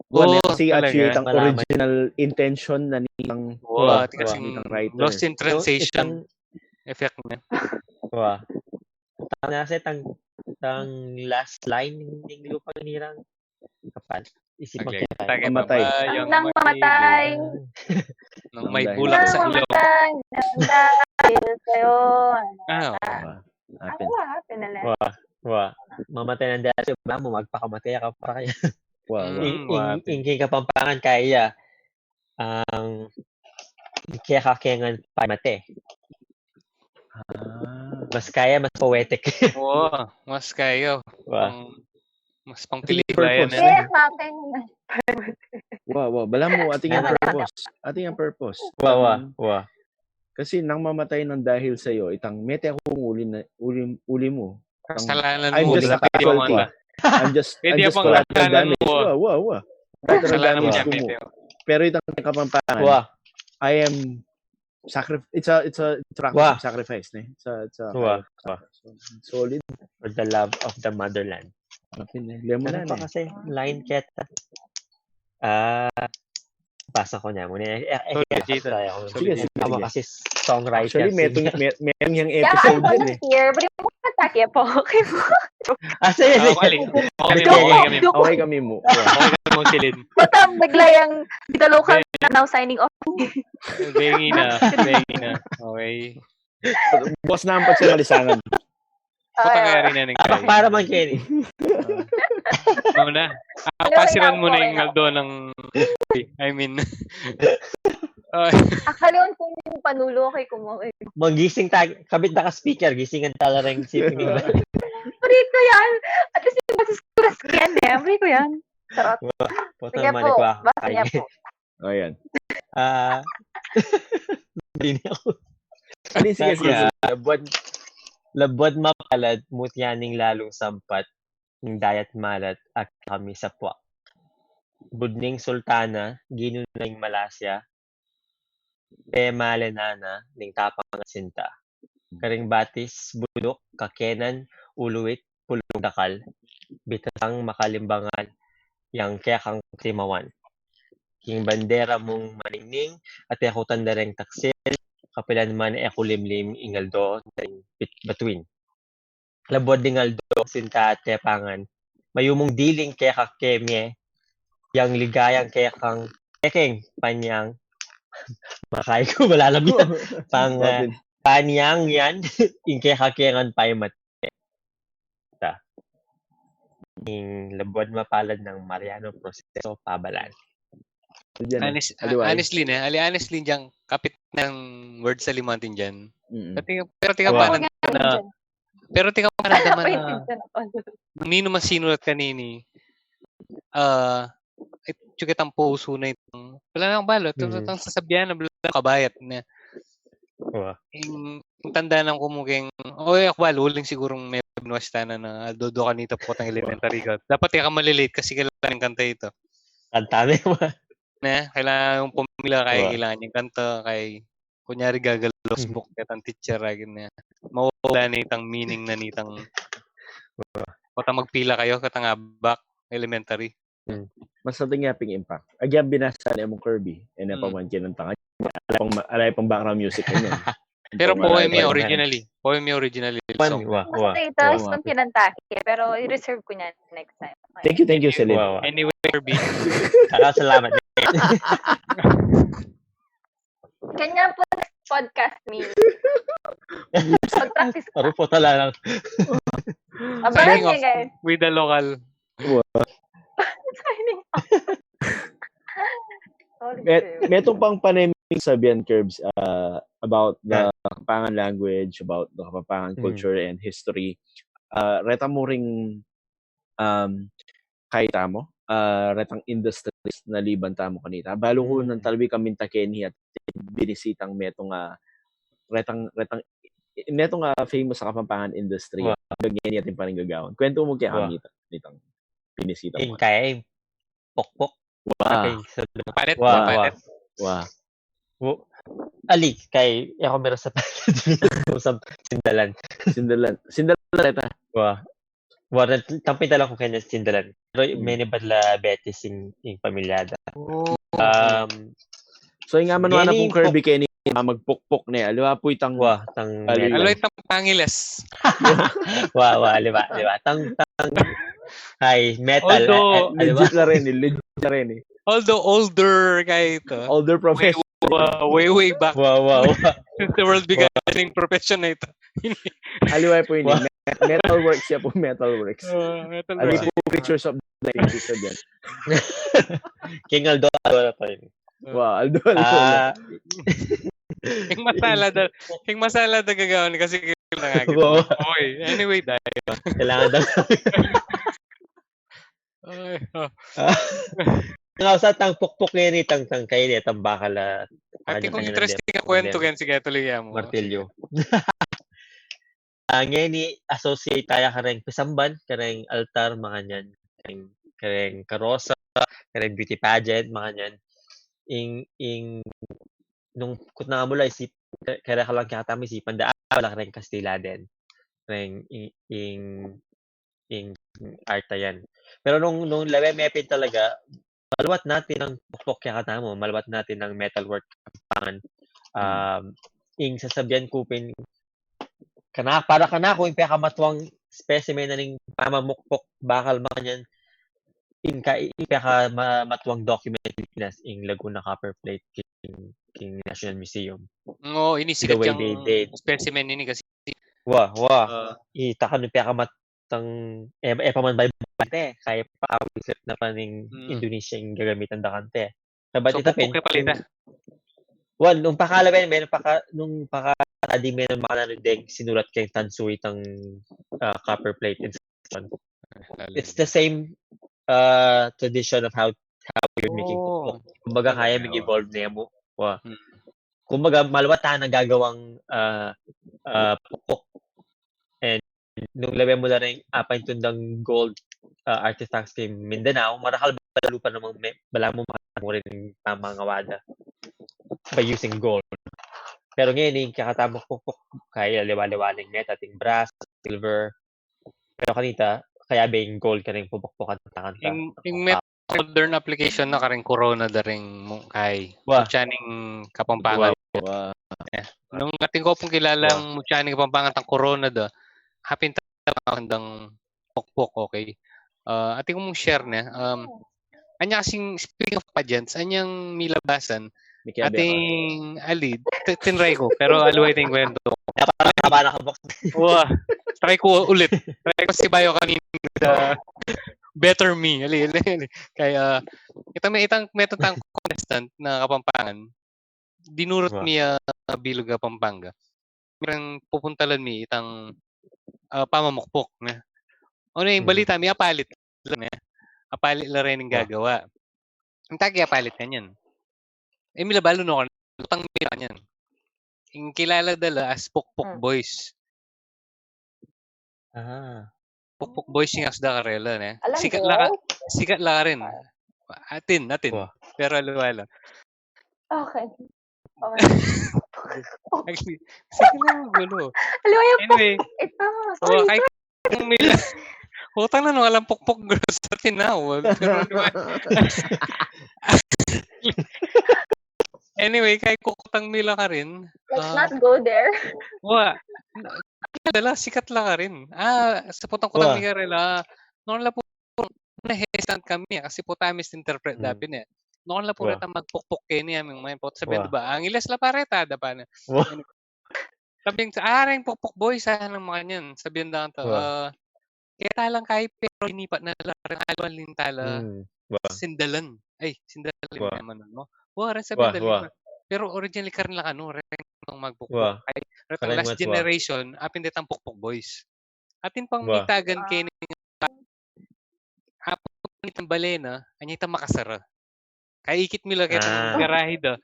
Wa, Oo, kasi talaga. Actually, itang Malaman. Original intention na nitang Wow, Wa, ati kasi nitang writer. Lost in Yung Translation itang, effect na. wa. Tang nasa tang, tang last line ng, ng Lupang Hinirang. Kapal. Isip Okay. magkita. Tagay Mamatay. tayo. Nang mamatay. Nang may Nang bulak sa dahil. ilong. Mamatay. Nang dahil sa'yo. Ah, Wa. Apin. Ako, ah, pinala. Wa, wa. Mamatay ng dahil sa iba mo, magpakamatay ka pa kaya. Wa, wa. Mm. In, in, Wa. In king Kapampangan kaya, ang kekakengan pa mate. Ah. Mas kaya, mas poetic. Oo, mas kaya. Wa. Pang, mas pang Ating pelikula yan. purpose. Eh. Kaya sa akin, Wa, wa. Bala mo, ating ang Ano? Purpose. Ating ang purpose. Wa, wa, Ang- wa. Kasi nang mamatay ng dahil sa'yo, itang mete akong uli, na, uli, uli mo. Itang, Kasalanan I'm mo, just a pwede casualty. mata. I'm just, I'm Pwede just pang collateral kasalanan damage. mo. Wa, wa, wa. Collateral Kasalanan mo damage yan, ko mo. pwede. Pero itang Kapampangan, Wa. I am sacrifice. It's a, it's a, it's a Wa. Sacrifice, ne? It's a, it's a Wa, wa. Solid. For the love of the motherland. Apin, eh. Liyan mo Ano na, pa eh. Kasi, line keta. Ah, pasa ko niya muna. Eh, eh, Sorry, eh, Jita. kaya ako. Sige, sige, Ako sige. kasi songwriter. Actually, Sige. metong, met, metong yang Yeah, episode I din, eh. volunteer. Pero yung kanta kaya po. Okay po. Ah, sige, Ah, sige. okay. Okay, Joke, okay kami. joke. Okay kami mo. Okay kami mo, Silin. Basta bigla yung Gita Local na now signing off. Bengi na. Bengi na. Okay. Boss na ang pagsumalisangan. Patangari na ning Apak kay. Para man, Kenny. Ano na? Ah, Ano, pasiran kailangan mo na ko, yung kailangan Aldo ng, I mean, ah, Akaliwan kong panulo kay kumo. Magising tayo. Kabit na ka speaker. Gisingan tala rin si Pinoy. Pare ko yan. At least yung boses ko, ras yan eh. Pare ko yan. Charot. Puta, Sige po. mali ko, ah. Basta niya po. Ayan. Ah, hindi na ako. Hindi, sige, sige. Kaya, labuad, labuad mapalad, mutya ning lalung sampat, ning dayat malat, at kami sa puwak. Budning sultana, ginunay Malasya, pemalenana, ning tapang at sinta. Karing batis, buluk, kakenan, uluit, pulung dakal, bitasang makalimbangan, yang kekang timawan. King bandera mung maningning, at ekutan da reng taksil, kapilan man e kulimlim ing aldo, ing bit-, bituin. Labuad ding aldo, sinta at tepangan, mayumung diling keka kemie, yang ligayang kekang, kekeng, panyang, makai ku, malalam yan. Pang, ah, panyang yan, ing keka kengan paimat. Ta. Ing labuad mapalad nang Mariano Proceso Pabalan. Diyan na. Honest-, Aliwa, eh. Honestly, ne, ali-, honestly, diyang kapit ng word sa limantin dyan. Mm-mm. Pero tika, pero tika Wa. pa Ako na, nga na, dyan. Pero tika pa na naman na, Paintindihan ako. Nung nino masinulat kanini, ah, it-, tsukit ang puso na itong, wala nang balo, itong, Mm. itong sasabihan na bala kabayat na. Wa. Ing, ing tanda ng kumugeng, o, eh, ako balo, uling sigurong may binuwas tanan na, ah, dodo kanita po tang elementary ka. Dapat ka malilate kasi kailangan yung kanta ito. Kanta na yun. Ne, kailangan yung pumila kay, Wa. kailangan yung kanta kay, kunyari, gagalos Mhm. book, ketang teacher, agin na. Mawawala na itang meaning na nitang, Wa. Kota magpila kayo, katang abak, elementary. Hmm. Mas atin nga ping impact. Agyan binasa ni Among Kirby, e na Hmm. pa man kinanta ka. Alay pang, alay pang background music kanyan. Pero Itong poem alay yun pang originally. Poem yun originally. Poem, Song. Wa, wa, Basta ita, wa. Itong kinanta ki, pero i-reserve ko niyan next time. Okay. Thank you, thank you, Celine. Wa, wa. Anyway, Kirby. Kakasalamat. Kanya po next podcast ni. Mag-practice ka. Aru po talaga. Abangan Signing niya, off guys. with the local. Wa. Signing off. Sorry, Met-, sir. Metung pang panayam ing sabian, Curbs, ah, about the Ah. Kapampangan language, about the Kapampangan Hmm. culture and history. Ah, reta mu ring, um, kaita mu, ah, retang industries na liban tamu kanita. Balu ku Hmm. nang talbi kaming ta keni at binisitang metung, ah, retang, retang, metung, ah, famous a Kapampangan industry. Wa. Hanggang ngeni atin pa ring gagawan. Kwentu mu kaya Wa. kami nitang, nitang binisita mu. Ing kaya ing pukpuk. Wa. Okay, so, Paret, wa, wa. paret. Wa. Wa-, ali, kay, e ku mira sa paret. Sa sindalan. Sindalan. Sindalan reta. Wa. Wa, tampin talaga ku kaya sindalan. Pero Hmm. meni bala Betis ing, ing pamilyada. Oh. Um, So, ing aman wa na Jenny, pung Kirby puk- keni, magpukpuk ne. Aliwa pu itang Wa, tang Aliwa. metal. Aliwa itang pangiles. Wa, wa, aliwa, aliwa. Tang, tang, ay, metal, Although, eh, eh, aliwa. Legit la rin, eh, legit la rin, eh. Although older kaya ito. Older profession. Way, wa-, way, way back. Wa, wa, wa. Since the world began, Wa. ing profession na ito. Aliwa pu ini. Wa. Me-, metal works ya pu, metal works. Uh, metal Aliwa works. pu pictures of the nineties again. King Aldo, Aldo na to yun. Wa, Aldo, Aldo. Ah. King masala da, king masala da gagawan kasi king na nga Wa. Oy, anyway, dahil. Kailangan daw. Ay, oh. Ah. Nga, sa tang pukpuk ngeni, tang, tang kayi, tang bakal, ah, Ati kung interesting a kwento, ken, sige, tuloy mu. Martilyo. Ah, ngeni, associate taya kareng pisamban, kareng altar, makanyan, kareng, kareng karosa, kareng beauty pageant, makanyan. Ing, ing, nung kutnan mu la, isip, kaya ka lang kaya tamu isipan da, ah, wala kareng Kastila din. Kareng, ing, ing, ing art a yan. Pero nung, nung lawe me pin talaga, maluat natin ang pukpuk kaya katamu, maluat natin ang metalwork Kapampangan. Hmm. Um, ing sasabian ku pin, kana-, para kanaku, ing pekamatwang specimen na ning pamamukpuk bakal makanyan, ing ka-, ing peka ma-, matwang document Pilipinas, ing Laguna Copper Plate, king, king National Museum. Oo, ini sikat yang specimen ini kasi. Wa, wa. Ah. Ita ka nung pekamat-, tang, e, e pa man bay-, bay te, kaya pa, na pa ning Hmm. Indonesia ing gagamitan da kante. Sabat So, ita pin, pukpuk ya pala ita. Wan, nung pakalawen, men, paka-, nung paka-, adi men, makananu deng sinulat keng tansu itang, ah, copper plate inscription. It's the same, uh, tradition of how, how you're making Oh. pukpuk. Kumbaga, kaya Talaga, wa. mag-evolve ne mu. Wa. Hmm. Kumbaga, maluat tana gagawang, ah, ah, pukpuk. And nung lawe mu la ring apaintundang gold, ah, artifacts keng Mindanao, marakal balamu pa namang me-, balamu makananu rin pamangawada by using gold. Pero ngeni, ing kekatamu pukpuk, kaya aliwa-aliwa ning metal, ating brass, silver. Pero kanita, kaya ba ing gold kareng pupukpukan ta kanta? Ing, ing metal modern application na kareng corona da ring mu-, kay. Wa. Kutsa ning Kapampangan. Wa, wa. Nung atin ku pung kilalang mutya ning Kapampangan tang Corona da, hapin ta dang pukpuk, okay. Ah, atin ku mung share ne. Um, anya kasing, speaking of pageants, anyang milabasan, ating ali, ti-, tinry ku, pero aliwa ing kwento. Kaya parang haba na kabok. Wa, try ku ulit. Try ku si Bayo kanina sa Better Me. Ali, ali, ali. Kaya, itang me-, itang metung tang contestant na Kapampangan, dinurut mi a bilug a Pampanga. Parang pupuntalan mi itang, ah, pamamukpuk, ne. O, ne, ing balita mi, apalit la, ne. Apalit la rin ing gagawa. Ing tagi apalit kanyan. E, mi la balu, no, utang mi la kanyan. Ing kilala da la as Pukpuk Boys. Ah. Pukpuk Boys ing asda karela, ne. Sikat la ka-, sikat la karin. Atin, atin. Pero aliwa la. Okay. Okay. Sige na, gulo. Aliwa yung puk-, anyway, ito. Sorry, sorry. Utang na, no, alang Pukpuk Girls sa atin na, wa. Pero aliwa. Anyway, kaya kukutang mi la karin. Let's not go there. Wa. Dala, sikat la karin. Ah, sa putang kutang mi karela. Nung la pu-, na-hesitant kami, kasi puta misinterpret dapin e. Nung la pu reta magpukpuk keni, aming main pota, sabian, di ba? Angeles la pa reta, da pa na. Sabian, "Ah, reng Pukpuk Boys, sana makanyan." Sabian da kanita, ah, keta lang kaya, pero inipat na la, reng aliwa linta la sindalan. Ay, sindalan naman, no? Wa, reng sabian da linta. Pero originally, karin la kanu, reng magpukpuk. Ay, retang last generation, apin detang Pukpuk Boys. Atin pang mitagan keni, apin itang bale na, anya itang makasara. Kaya ikit mi la ketang garahe da.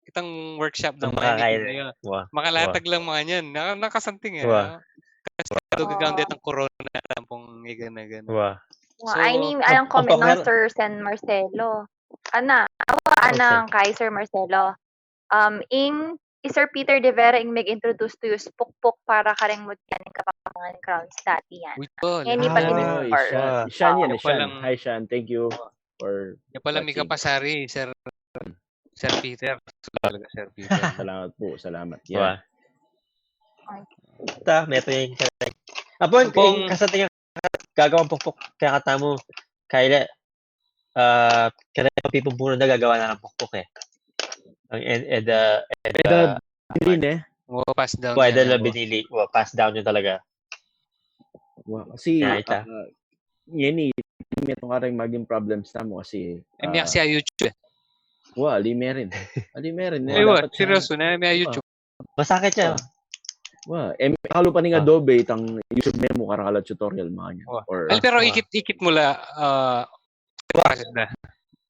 Itang workshop nang makalatag lang makanyan. Na-, nakasanting e. Kasi gagang detang corona, tampong igan-igan. Wa, so, ay ni, alang comment nang Sir Sen Marcelo. Ana, awa, ana, kay Sir Marcelo. Um, ing, i Sir Peter de Vera ing meg-introduce to use pukpuk para kareng mutya ning Kapampangan Crowns dati yan. Uy, tol. Ngeni pa, ah, Shan. Shan yan, Shan. Hi, Shan. Thank you for watching. Kaya pala mi kapasari, Sir, Sir Peter. Talaga, Sir Peter. Salamat po, salamat. Wa. Yan. Ta, metung ing, apo, ing kasatingan gagawan pukpuk kaya katamu, kaya, ah, kaya pipumpunan da gagawa na ng pukpuk e. Ang ed-, eda, eda, eda binili, e? Wa, pass down. Wa, eda la binili. Wa, pass down yu talaga. Wa, kasi, ah, ngeni, metung kareng maging problems tamu kasi, e, mi, ah, kasi YouTube e. Wa, ali merin. Ali merin e. Wa, seryoso na, mi YouTube. Masakit ya. Wa. E, kalupa ning Adobe, itang YouTube memu, karakal a tutorial, makanyan. Wa. Or, ay, pero ikit, ikit mu la, ah, process na.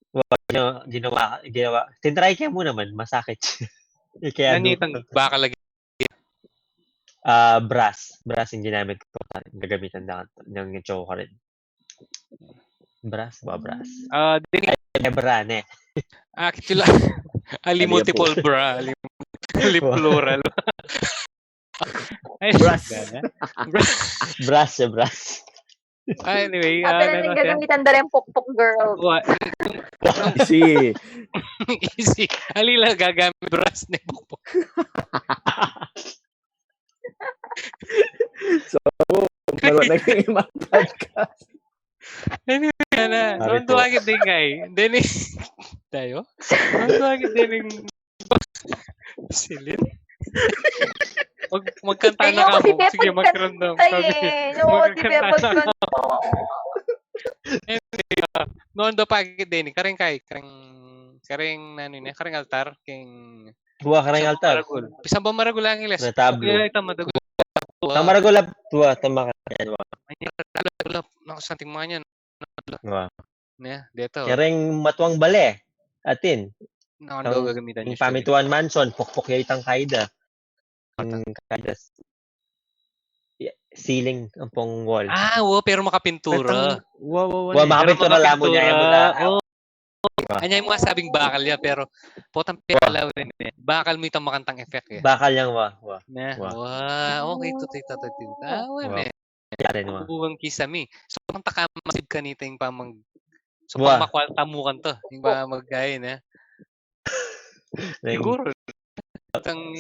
Wa, ginawa, ginawa, ginawa. Tinry ke mu naman, masakit. Kaya ano, itang bakal lagi? Ah, brass. Brass ing ginamit ku. Gagamitan da, nang chokarin. Brass ba, brass? Ah, deni. Ay, bra, ne. Ah, kitila. Ali multiple bra. Ali, ali plural. Ay, brass. Brass. Brass, e, brass. Ah, anyway, ah, pero gagamitan da rin pukpuk girl. Wa. Easy. Easy. Ali la gagamit brass ne pukpuk. So, malo na yung podcast. Anyway, na. Noon tuwagit din kay. Deni. Tayo? Noon tuwagit din yung silid. Mag-, magkanta na ka mo. Sige, magkaramdam. Magkanta na ka mo. Anyway, ah, noon do pagit din. Kareng kay, kareng, kareng nanu ne, kareng altar, keng Wa, kareng altar. Maragul. Pisang ba maragul ang Angeles? Retablo. Kaya ita madagul. Tang maragul a, wa, tama ka. Yan, wa. Ay, retablo, nakasanting makanyan. Wa. Ne, deto. Kareng matuang bale. Atin. Nakasanting gagamitan ing pamituan mansion, pukpuk ya itang kaida. Ang kaida. Ceiling, ampong wall. Ah, wa, pero makapintura. Wa, wa, wa, makapintura la mu, ne, mu na. Anya mu sabing bakal ya, pero potang pekalaw rin e. Bakal mu itang makantang effect e. Bakal yang wa, wa. Ne? Wa. Wa, okay, tutu, tutu, tutu. Ah, wa, ne. Yan, wa. Buwang kisami. So, pang taka masib kanita ing pamag-, so, pang makwal tamu kanita ing pamagkain e. Siguro.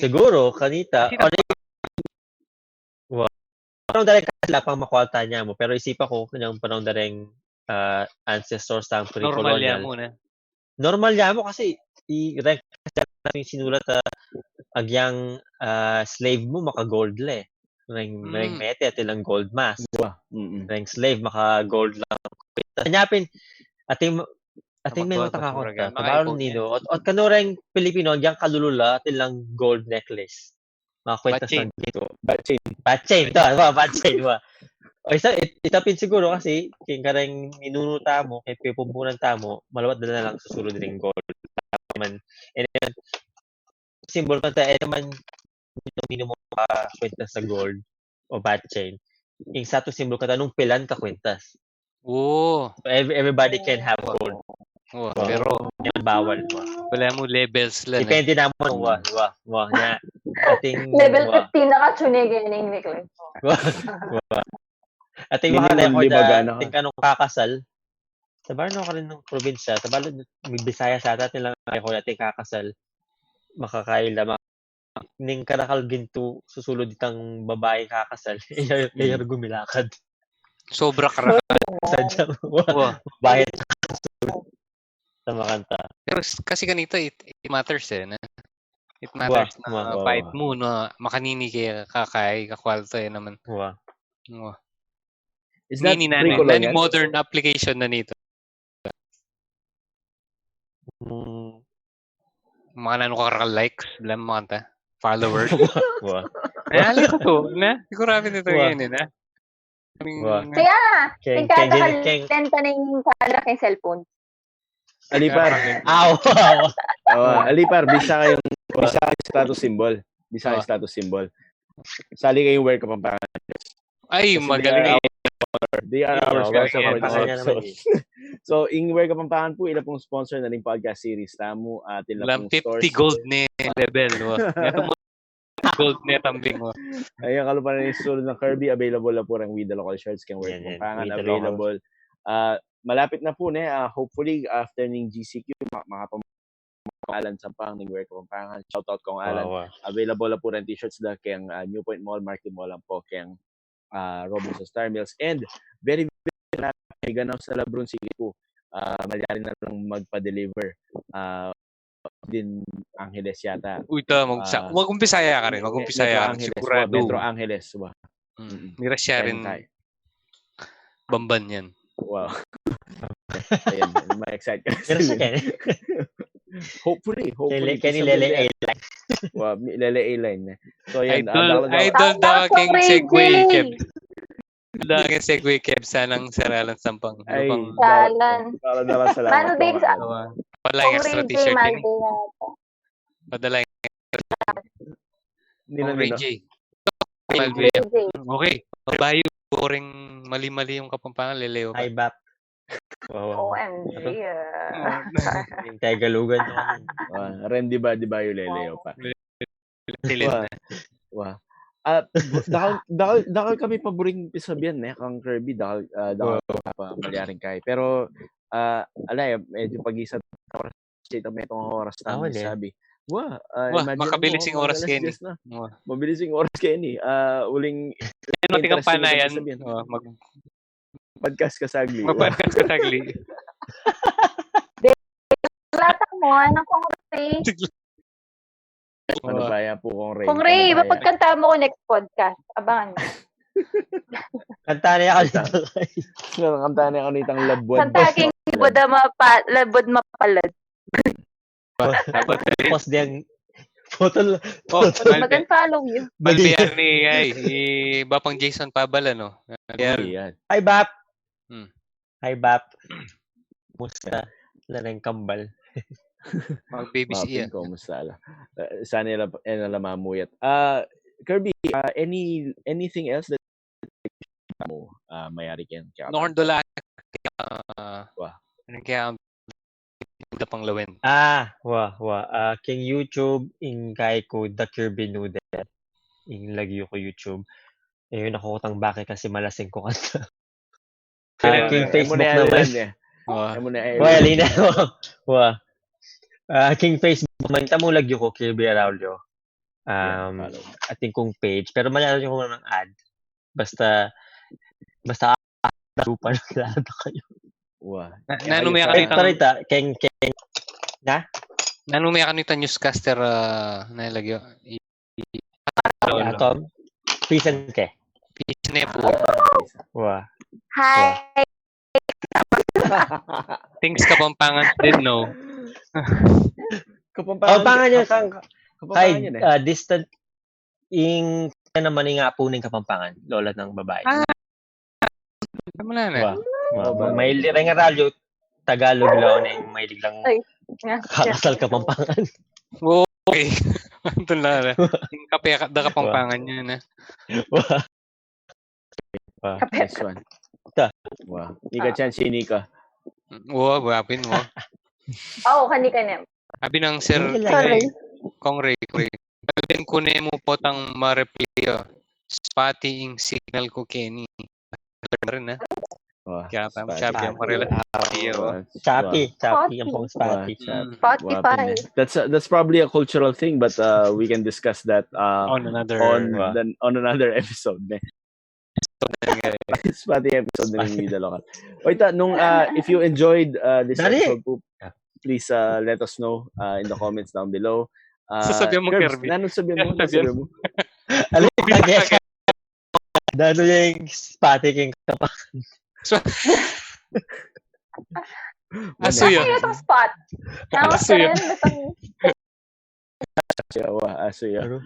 Siguro, kanita, o, parang dali kasi lapang makwalta niya mo, pero isipan ku, kanyang parang daring, ah, ancestors tang pre-colonial. Normal ya mo kasi i-rank kasi yung sinulat, ah, agyang, ah, slave mu maka-gold le. Reng, reng mete, atin lang gold mask. Reng slave, maka-gold lang. Kanya pin, atin, atin may mata ka konta. Tabaron nino, ot, ot kanu reng Pilipino, agyang kalulu la, atin lang gold necklace. Mga kwentas ng ginto. Bat chain. Bat chain, to, bat chain, wa. O, isa, it-, ita pin siguro kasi, king kareng ninunu tamu, king pipumpunan tamu, malawat da na lang susulud ring gold. Man, and then, symbol ka ta, eh, naman, minum-minum mo ka kwentas sa gold o bat chain. Ing satu symbol ka ta, nung pilan ka kwentas. Oo. Every-, everybody can have gold. Oo, pero yan bawal, wa. Wala mo levels lang, eh. Depende naman, wa, wa, wa, nya. Ating, level wa. Fifteen na ka, tune, ganyan yung necklace mo. Wa, wa. Ating mga record, ah, ating kanung kakasal. Sa bar no ka rin ng probinsya, sa bar, may Bisaya sa atin lang record ating kakasal. Makakaila, ma-, ning karakal gintu, susulud itang babae kakasal. Iya, iya gumilakad. Sobra karakal. Sadya, wa. Wa. Babae sa makanta. Pero s-, kasi ganito, it, it matters, eh, na? It matters na wa, wa, fight wa. Mu, no? Makanini kaya kakay, kakwalta, eh, naman. Wa. Wa. Is that nini na, pre-colonial? Nani modern application na nito? Mm. Mga nanu ka karakal likes, bilang makanta. Followers. Wa. Ay, alam ko to, na? Sigurado nito wa. Yan, eh, na? Wa. Kaya, king, king, king, king, kaya king, kalenta na yung kala king cellphone. Alipar. Aw, aw. Awa, alipar, bisa kayong, bisa kayong status symbol. Bisa kayong status symbol. Sali kayong Wear Kapampangan. Ay, kasi magaling. They are our, they are our sponsor for this episode. So, ing Wear Kapampangan po, ila pong sponsor na ring podcast series tamu, at ila pong stores. Fifty gold ne level, wa. Neto mo gold ne tambing, wa. Ayun, kalupa na yung susulud ng Kirby, available na po ring With the Local shirts, keng Wear Kapampangan, available. Ah, malapit na po, ne, ah, hopefully, after ning G C Q, ma-, makapam-, Alan Sampang ning Wear Kapampangan. Shout out kong Alan. Wa, wa. Available na po ring t-shirts da keng, ah, New Point Mall, Marquee Mall, ampo keng, ah, Robinsons Star Mills. And very, very malapit, ganaw sa Lebrun City po. Ah, malyari na lang magpa-deliver. Ah, din Angeles yata. Uy, ta, mag-, ah, mag-umpisa ya ka rin. Mag-umpisa ya ka rin. Metro Angeles, sigurado. Metro Angeles, wa. Mm. Mira siya rin. Bamban yan. Wow. Ayan, ma-excite ka. Pero sa kanya. Hopefully, hopefully. Kaya ni Lele A-Line. Wow, Lele A-Line. So, yan, idol, ah, idol da ka king Segway, Kev. Da ka king Segway, Kev. Sanang saralan sampang. Ay, lupang. Salan. Para na lang salamat. Mano, babes, ah, pala yung extra t-shirt yun. Padala yung Nino, Kong Ray J. Kong Ray J. Okay. Babayu, boring, mali-mali yung Kapampangan, leleo pa. Hi, Bap. Wow, wow. O M G, ah. Yung Tegalugan naman. Ah, Ren, di ba, di ba yung leleo pa? Wow. Wow. Ah, dakal, dakal, dakal kami paburing pisabian, eh, kang Kirby, dakal, ah, dakal pa malyaring kay. Pero, ah, ala, eh, medyo pag-isa sa itong metong oras na sabi. Wa, ah, wa, imagine makabilis mo, yung oras alas keni. Wa. Mabilis yung oras keni. Ah, uling ano, tingnan pa na yan. Wa, mag-, podcast ka sagli. Mag-podcast ka sagli. Lata mo, ano, Kong Ray? Ano ba yan po, Kong Ray? Kong Ray, ano ba yan? Mapagkanta mo ko next podcast. Abangan mo. Kanta na yan. Kanta na yan, itang labwad. Kanta king labwad na mapa-, labwad mapalad. Tapos diyang, putol, putol. Mag-unfollow you. Balbiar ni, ay, i-, Bapang Jason Pabal, ano? Hi, Bap. Hmm. Hi, Bap. Kumusta? Laleng kambal. Mag-B B C yan. Kumusta la? Eh, sana la, eh, na la mamuyat. Ah, Kirby, ah, any, anything else that mo, ah, mayari ken kaya? Nung dula, ah, wa. Kaya, da pang lawen. Ah, wa, wa. Ah, king YouTube, ing kay ku, The Kirby Noodle. Ing lagyu ku YouTube. Eh, yun, aku kutang bake kasi malasing ku kanta. Ah, king Facebook naman. Wa. Wa, ali na. Wa. Ah, king Facebook naman, ita mu lagyu ku, Kirby Araulio. Yeah, Um, follow. Atin kung page. Pero malalayo ko ng ad. Basta, basta, lupa na kilala na kayo. Wah. Na, Yeah, nanu you may follow. akita, Tarita, keng, keng, nanu may akita newscaster, ah, na lagyo. Atom, pisan ke. Pisne po. Wah. Hi. Things Kapampangan din, no? Kapampangan, Kapampangan yun, kang, Kapampangan yun eh. Ah, distant, ing, naman ing apu ning Kapampangan, lola ng babae. Ah. Tama na na. Wah. Wah. Wah, May lireng aralyo, Tagalog lang, eh, may liglang Ay, nga. kakasal Kapampangan. Okay. Ito na na. Yung kape, da Kapampangan yan, eh. Wah. Wah. Kape. Nice one. Ta. Wah. Ika chance ini ka. Wow, wapin mo. Oh, kani ka na. Abi ng Sir Hindi Ray, lang. Sorry. Kong Ray, Kong Ray. Alin ko ne mo potang ma-replay, oh. Spotty ing signal ko keni. Rin, eh. Wah. Kaya tam Spotty. Shopee ang marila. Ah, Shopee, oh. wah. Shopee, Shopee, ang pong Shopee. Wah. Mm. Spotify. Wah, pin-, that's a, that's probably a cultural thing, but uh, we can discuss that uh, On another. on Wah. the, on another episode. Ne? Spotty episode ng Vida Local. O ita, nung uh, if you enjoyed uh, this Dali. Episode po, please uh, let us know uh, in the comments down below. Uh, Sasabihan mo, Curbs, Kirby. Nanu sabihan mo? Nanu sabihan? Sabihan mo? Alam mo, lagi. Dano yung Spotty king Kapampangan. So, aso yun. Ano itong spot? Tapos Aso yun. rin, itong Siya, wah, aso ya. Ano?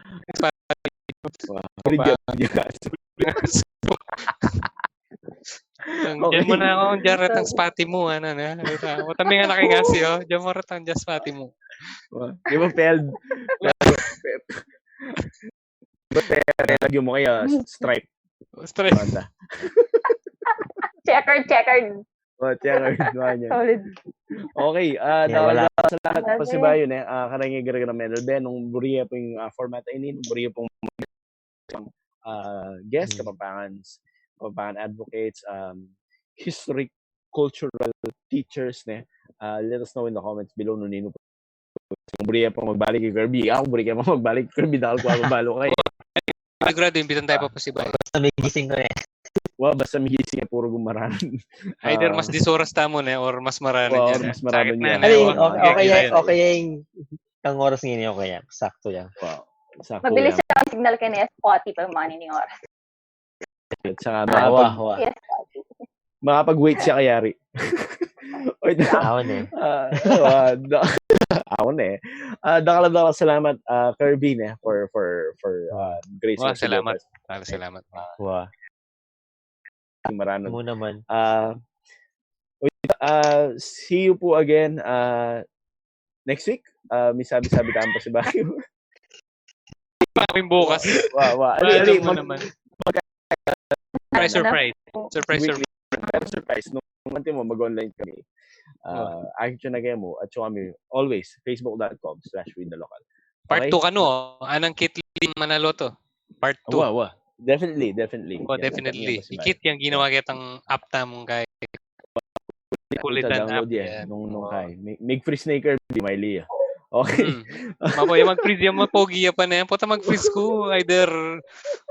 Wah, video, video. Diyan mo na ako, diyan retang Spotty mo, ano na. Matami nga na kay Ngasi, oh. Diyan mo retang diyan Spotty mo. Wah, di ba, failed? Di ba, failed? Lagyan mo kaya stripe. Stress. Banda. Checkered, checkered. Oh, checkered. Mga yan. Solid. Okay, ah, Yeah, dakal wala. na salamat Grabe. pasibayu, ne? Ah, kareng igaraga na Melbe, nung buri ya pung, ah, format a ini, nung buri ya pung, ah, guest, Hmm. Kapampangan, Kapampangan advocates, um, history, cultural teachers, ne? Ah, let us know in the comments below nung ninu buri ya pung magbalik kay Kirby. Ako, buri ya pung magbalik kay Kirby, dakal ku mabalo kay. Sigurado, imbitan tayo pa pasibayu. Basta may gising ko eh. Wah, basta migising ya, puro gumaranan. Either Ah, mas disoras tamu ne, or mas maranan wah, yan, or eh. mas maranan Sakit na yan. yan, Ano eh, yung, oh. okay, okay, Kaya okay, yan. Okay yung, yung oras ngayon, okay yan. Sakto yan. Wah, sakto Mabilis yan. Ang signal kaya ni Spotty pa man ini oras. At saka Ah, makapag, wah, wah. Yes, Spotty. makapag-wait siya kay Yari. Oy, da-, Ako na eh. ah, ah, da-, ako na eh. Ah, dakal, dakal salamat, ah, Kirby, ne, for, for, for, ah, gracing Wah, us with your salamat. presence. Wah, salamat. Wah. Maranan. Mo naman. Ah, wait, ah, see you po again, ah, next week. Ah, may sabi-sabi tamu pasibayu. Pangin bukas. Wah, wah. Ali, Ano ali, mo mag- naman? Surprise, surprise. Surprise, Weekly surprise. surprise. Nung, nung antimo, mag-online kami. Ah, action na kayo mo. At saka kami, always, facebook dot com slash read the local. Part Okay? two kanu, oh. Anang Kitlin Manaloto. Part two. Wah, wah. Definitely, definitely. Oh, Yeah, definitely. definitely. Ikit yang ginawa kitang app tamung kay Ito, Kulitan app. download yan. Yan. Nung, nung Oo. kay. Mig-, mig-freeze na yung Kirby, may liya. Okay. Hmm. Mapo, yung mag-freeze, yung mapogi ya pa na yan. Puta, mag-freeze ko. Either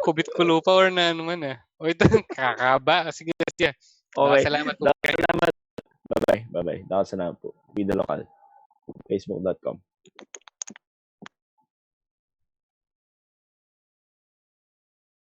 kubit ko lupa or na ano man, eh. O, ito, kakaba. Sige, sige. Okay. Salamat po. Salamat. Bye-bye. Bye-bye. Dakal salamat po. Read the local. facebook dot com.